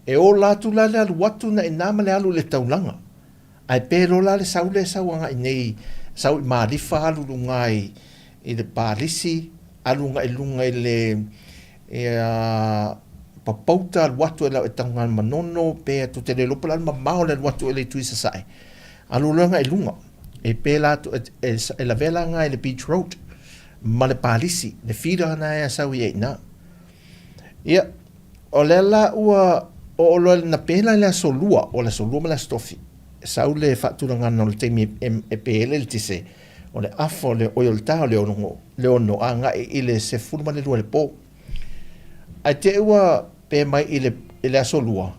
E ola atu la le alu atu na ina ma le alu i le taulaga. Ae pe loa la le sau lea e sau agai nei, sau i Malifa alu luga i, i le Palisi, alu agai luga i le, ia, Papauta alu atu e lau e Tanugamanono pe atu te le iloa po o le a le mamao le alu atu i le itu i Sasae. Alu loa agai i luga. E pēlā atu, e, e, e lavea la agai i le Beach Road ma le palisi, le feeder na e sau i ai i ina. Ia, o lea la ua oo loa na pēlā i le aso Lua, o le aso Lua ma le aso Tofi, sau le faatulagaga o le taimi e, e pē ai le eletise, o le afa o le, oi o le ta o le ono, le ono agai i le 12 i le pō. Ae te i ua pē mai i le, i le aso Lua,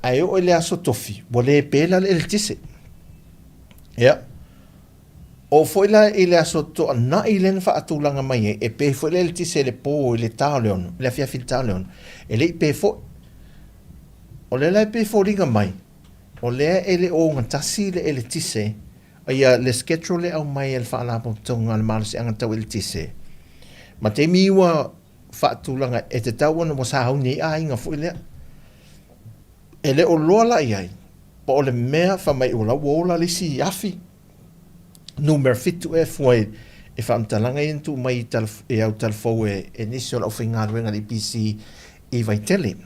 ae oo i le aso Tofi, ua le pē la le eletise. Ia, oo foi la i le aso Toanai lea na faatulaga mai ai, e pē foi le eletise i le pō i le ta o le ono, i le afiafi i le ta o le ono, e le i pē foi. O lea la e pei e foliga mai, o lea e le o ogatasi le eletise, ia le schedule e aumai e le Faalapotopotoga a le Malosiaga Tau Eletise, ma taimi ua faatulaga e tatau ona ua sauni ai aiga foi lea. E le o loa la i ai, po o le mea fai mai o la ua ola le isi afi, numera 7 ea fua i i faamatalaga ia na tuu mai i tala, i au talafou e, e nisi o le aufaigaluega a le EPC i Vaitele.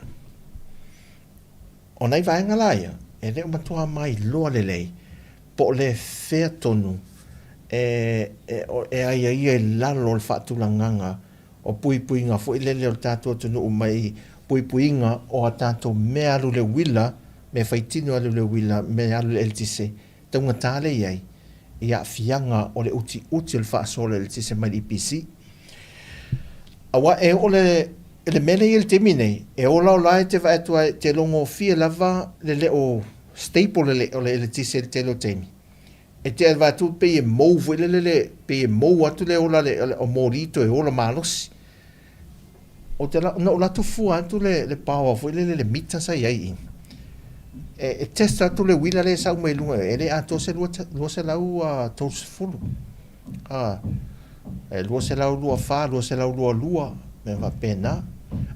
O nai vaega la ia, e le o matua mailoa lelei po o le fea tonu e, e, e aiaia i lalo o le faatulagaga o puipuiga foi lele o le tatou atunuu mai puipuiga o a tatou mea alu i le uila, mea faitino alu i le uila, mea alu i le eletise, taugata lea i ai i aafiaga o le utiuti o le faasoa o le eletise mai le EPC. Aua e oo le, le mea lea e i ai i le taimi nei, e olaola ai te vaai atu ai, te logofie lava le le o stable le o le eletise i le tele o taimi. E te vaai atu pei e mou foi lele le, pei e mou atu le ola le, o moli toe ola malosi. Ou te la, na ou alu atu fua atu le, le power foi lele le mita sa i ai i. E, e test atu le uila lea e sau mai luga, e le atoa se 230. A, e 224, 222, mea faapena.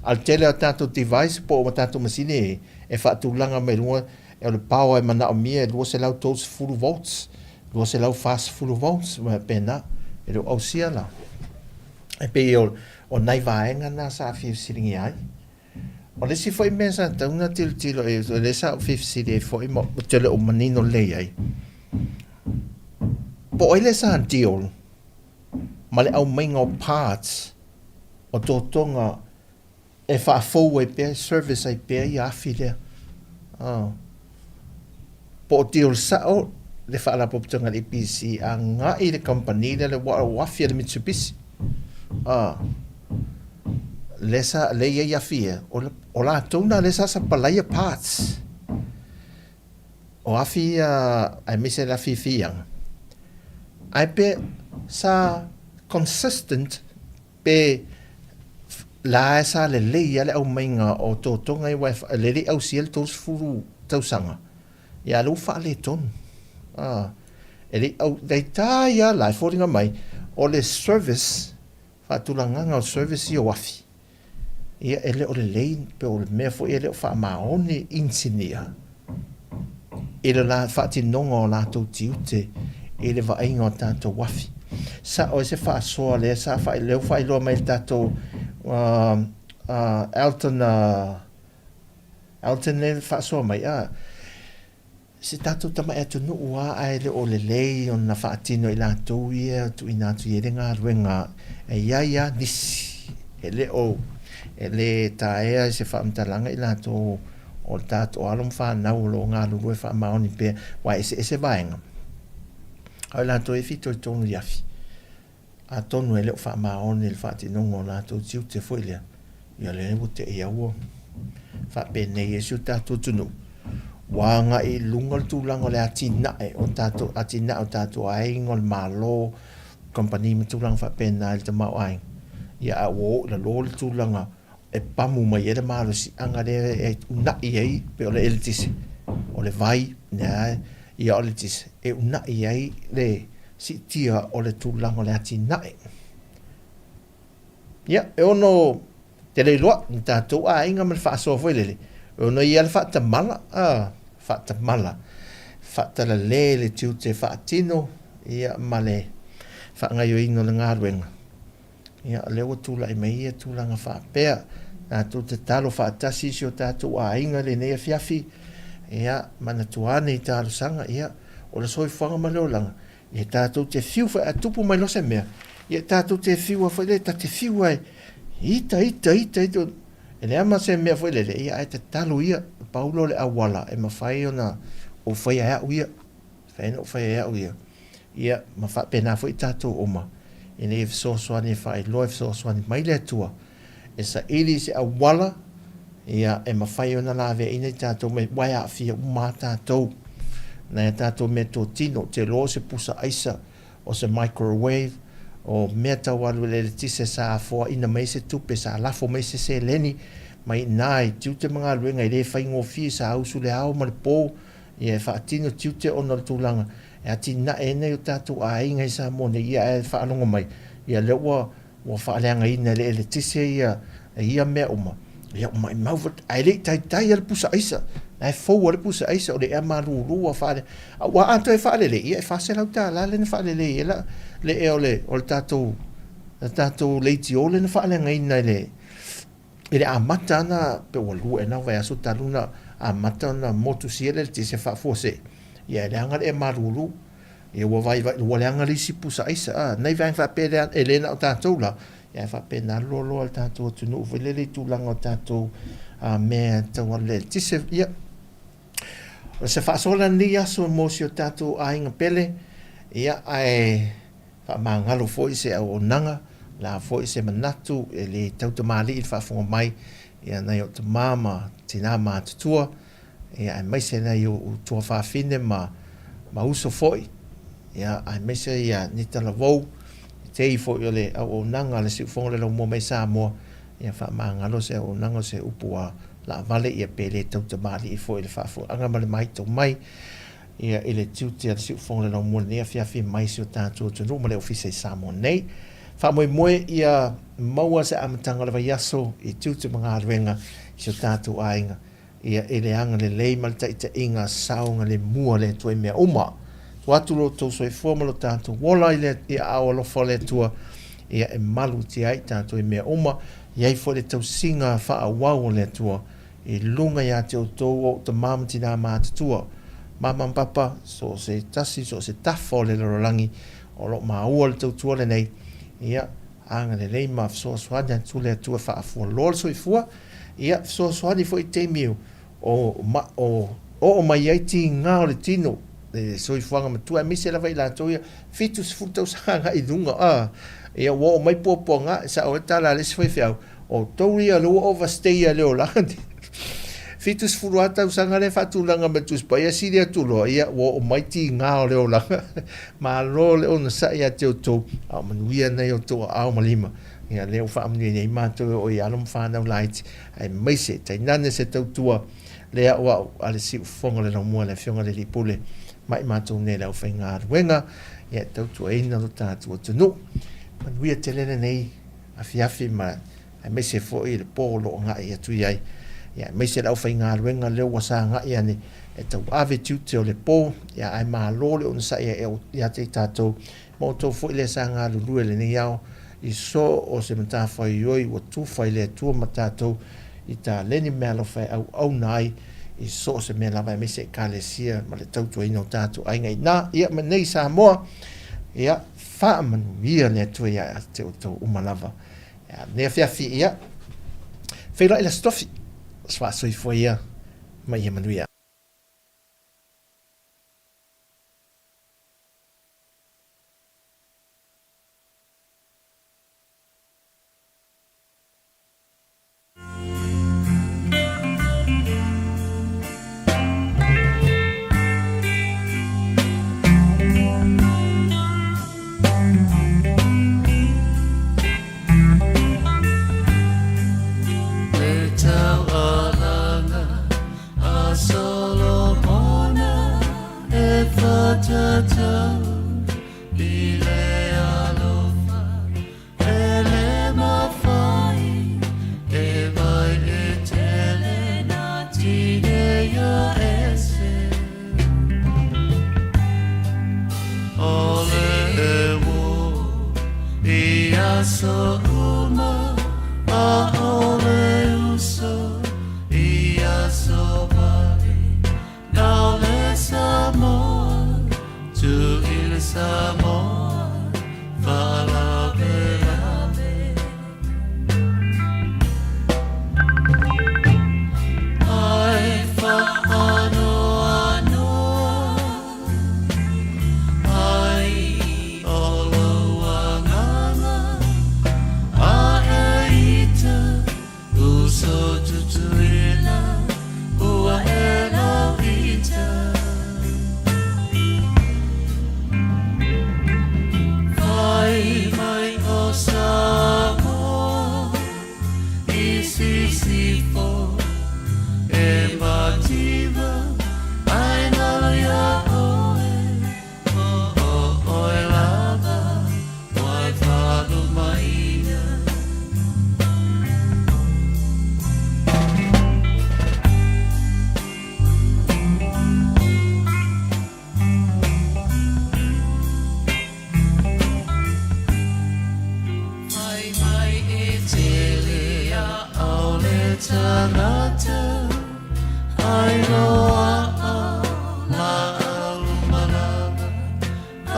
A o le tele o tatou device po o tatou masini e, e faatulaga mai luga, o le power e manaomia e 230 volts, 240 volts, mea faapena. E le o ausia la. E pei o, o nai vaega na sa fia fesiligia ai. O le isi foi mea sa tatau ona tilotilo i ai, o lea sa ou fia fesili ai foi ma ou te le o manino lelei ai, po o ai lea sa deal ma le aumaiga o parts o totoga e faafou ai pea, e service ai pea ia afi lea. Oh. Po o deal sao le Faalapotopotoga a le EPC agai i le kamupani lea le o afi a le Mitsubishi. Ah. Lea sa, lea i ai afi ia, o, o latou na lea sa sapalaia parts. O afi ia, aemaise le afi fiaga. Ae pe sa consistent Pe la e sa lelei a le aumaiga o totoga ia aua e lelei ausia le 30 tausaga, ia a lea ua faaletonu. A, e le i au, leai ia la e foliga mai o le service, faatulagaga o le service ia o afi, Ia, e le o lelei, pe o le mea foi e le o faamaoni inisinia i le la faatinoga o latou tiute i le vaaiga o tatou afi. Sa'o ai se faasoa lea sa faa, lea ua faailoa mai e le tatou uh, uh, Elton, uh, Elton lea faasoa mai, ah, Si tatou tamai atunuu a ae le o lelei ona faatino e i latou ia tuuina atu i ai le galuega e i ai a nisi e le o e le taea i se faamatalaga i latou o le tatou alo ma fanau o lo o galulue faamaoni pea aua e eseese vaega a o i latou e fitoitonu i afi. Atonu e le o faamaoni le faatinoga o latou tiute foi lea, ia lea ua te i a ua faapenei ai si o tatou atunuu, ua agai i luga le tulaga o le atinae o tatou atinae o tatou aiga, o le Malo, kamupani ma tulaga faapena i le tamaoaiga. Ia a ua oo i lalo le tulaga e pamu mai ai le malosiaga lea e uunai ai pei o le eletise, o le vai, lea ia o le eletise, e uunai ai le siitia o le tulaga o le atinae. Ia, e ono te le iloa ni tatou aiga ma le faasoa foi lele, e ono i ai le faatamala, a, faatamala, faatalale le tiute faatino, ia, ma le faagaoioiga o le galuega. Ia, o lea ua tulai mai ia tulaga faapea. Tatou tatalo faatasi i si o tatou aiga i lenei afiafi, ia, manatua ane i talosaga, ia, o le soifuaga ma le olaga, ia tatou te fiu foi, a tupu mai loa se mea, ia tatou te fiu lava foi lea, ta te fiu lava e ita, ita, ita, ita, e leai ma se mea foi lele, ia ae tatalo ia, pau lea o le auala e mafai ona ou faia e au ia. Fai na ou faia e au ia. Ia, ma faapena foi tatou uma, ina ia fesoasoani e faailoa e fesoasoani mai le Atua e saili i se auala, ia, e mafai ona laveaiina i tatou mai, aua e aafia uma lava tatou. Nai a tatou meatotino, ou te iloa o se pusa aisa, o se microwave, o mea tau alu i le eletise sa foaina mai ai se tupe, sa lafo mai se seleni mai i ina i tiute ma galuega e le faigofie, sa usu i le ao ma le po, Ia e faatino tiute ona o le tulaga e atinae ai nai o tatou aiga i Samoa nei, ia ae faalogo mai, ia lea ua ua faaleagaina e le eletise ia ia mea uma, ia ua maimau foi, ae le i taitai lava le pusa aisa, la e fou lava le pusa aisa, o le ea malulu ua faale, a ua a toe faalelei, ia e $400 lea na faalelei ai la le ea o le o le tatou le tatou leitio lea na faaleagaina i le I le amata ana, pe ua lua ea na vaiaso talu ona amata ona motusia le eletise faafuasei, ia e leaga le ea malulu. Ia ua vaivai, ua leaga le isi pusa aisa. A, nai vaega faapea lea, e le na o tatou la, ia ae faapena le loaloa o le tatou atunuu foi lele i tulaga o tatou mea tau alu i le eletise. Ia, o se faasola lenei aso mo si o tatou aiga pele, ia, ae Faamagalo foi se auaunaga, la foi se manatu e le tautamalii le faafofoga mai ia nai ou tama ma tina matutua, ia aemaise nai ou tuafafine ma ma uso foi, ia aemaise ia ni talavou, tei foi o le auaunaga a le Siufogo le Laumua mai Samoa, ia faamagalo se auaunaga o se upu ua laavale ia pe le tautamalii foi le faafofogaaga ma le matau mai. Ia, i le tiute a le Siufogo le Laumua i lenei afiafi mai si o tatou atunuu ma le Ofisa i Samoa nei. Faamoemoe ia maua se amataga o le vaiaso i tiute ma galuega i si o tatou aiga, ia, i le agalelei ma le taitaiga saogalemu a le Atua i mea uma. Tuu atu lo outou soifua ma lo tatou ola i le i aao alofa o le Atua, ia, e malutia ai tatou i mea uma, i ai foi le tausiga faaauau a le Atua I luga ia te outou o ou tama ma tinā matutua, mama ma papa, so o se tasi, so o se tafa o le lalolagi o lo o maua le tautua lenei, ia, agalelei ma fesoasoani atu le Atua e faafualoa le soifua, ia, fesoasoani foi i taimi o, o, o oo mai ai tiga o le tino, le soifuaga matua, aemaise lava i latou ia 70 tausaga agai i luga, a, ia, ua oo mai puapuaga, e sao ai le tala a le isi faifeau, O outou ia lea ua overstay a le olaga nei. 70 lava tausaga lea e faatulaga mai Tusi Paia sili atu loa, ia ua oo mai tiga o le olaga. Malo le onosai ia te outou, a o manuia nei outou aao ma lima. Ia lea ua faamanuia nei matou e oo i alo ma fanau laiti, aemaise tainane se tautua le aʻoaʻo a le siufofoga o le laumua le Afioga i le Alii Pule mai matou nei le aufaigaluega, ia e tautuaina lo tatou atunuu. Manuia tele lenei afiafi ma aemaise foi le po o lo o agai atu i ai, ia aemaise le aufaigaluega lea ua sagai ane e tauave tiute o le po, ia ae malo le onosai ia te i tatou ma outou foi lea sa galulue i lenei ao i so o se matafaioi ua tufa i le Atua ma tatou i taleni meaalofa e auauna ai i so o se mea lava aemaise Ekalesia ma le tautuaina o tatou aiga i ina, ia ma nei i Samoa, ia. Faamanuia le Atua ia te outou uma lava. Ia, lenei afiafi, ia, feiloai i le Aso Tofi, faasoifua ia ma ia manuia.
Le taualaga a. tagata ai loaʻa lāʻau malama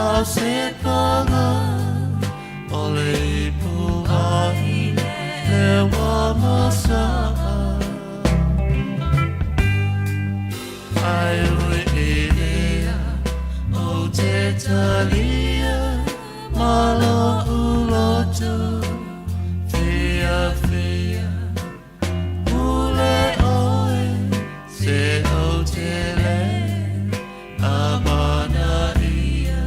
a o se paga o le ipu ahi lewa masaʻa. Ai ui ilea o te talia ma loʻu loto fiafia. Pule ʻoe se ou te lē amanaia.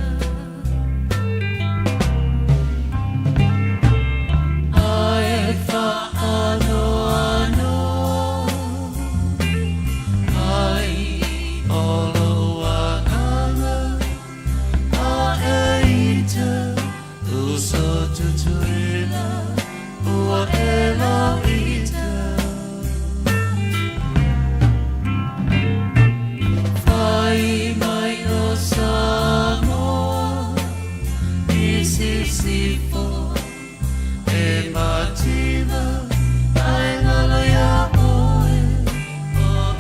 A e faanoanoa ai o lou agaga a e ita uso Tutuila ua e lauita. Fai mai o Samoa i Sisifo e mativa ae galo iā ʻoe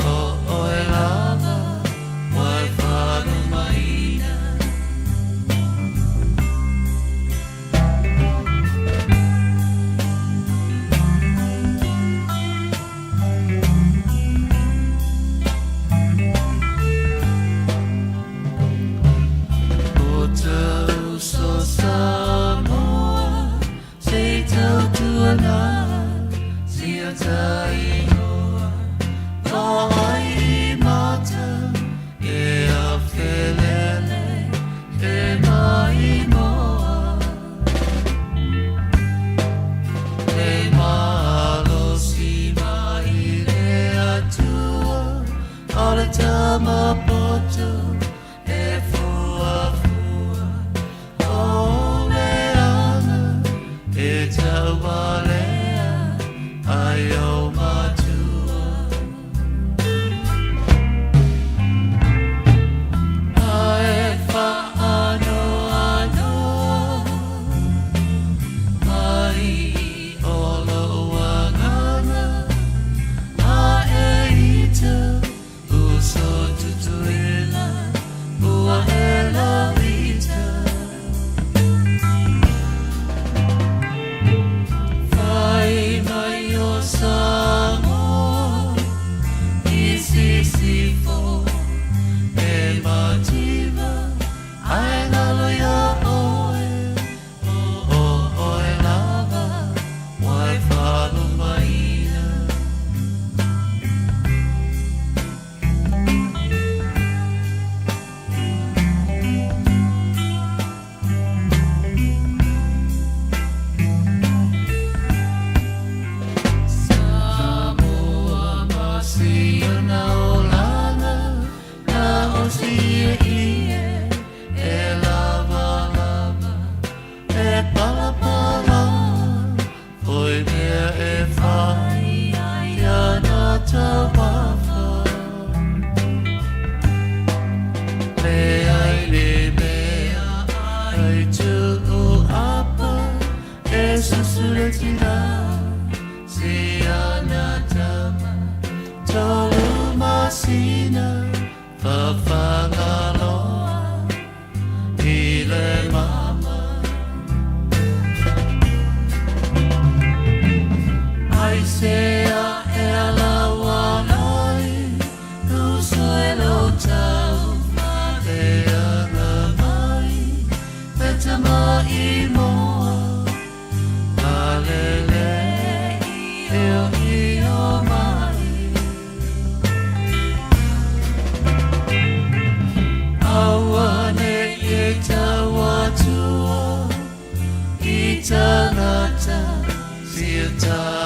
ʻo ʻoe lava ua e faalumaina. O ta uso Samoa se i tautuana si o ta inoa Vaai mata e afelele he maimoa Le malosi mai le Atua o le tama poto e fuafua o le aga e taualea ai o matua. A e faanoanoa ai o lou agaga a e ita uso Tutuila ua e lauita. Fai mai o Samoa i Sisifo e mativa ae galo iā ʻoe ʻo ʻoe lava ua e faalumaina. Samoa ma si ona olaga na o si ie e lavalava e palapala foi mea e fai ia na taumafa Leai le mea ai tuu apa e susulutina si ana tama tolu masina fafagaloa i le mama. Ai sea e alaua ai uso e lo tau faleaga mai le tama i moa alele i o i o mai. Aua nei e tau atua i tangata si o tātou.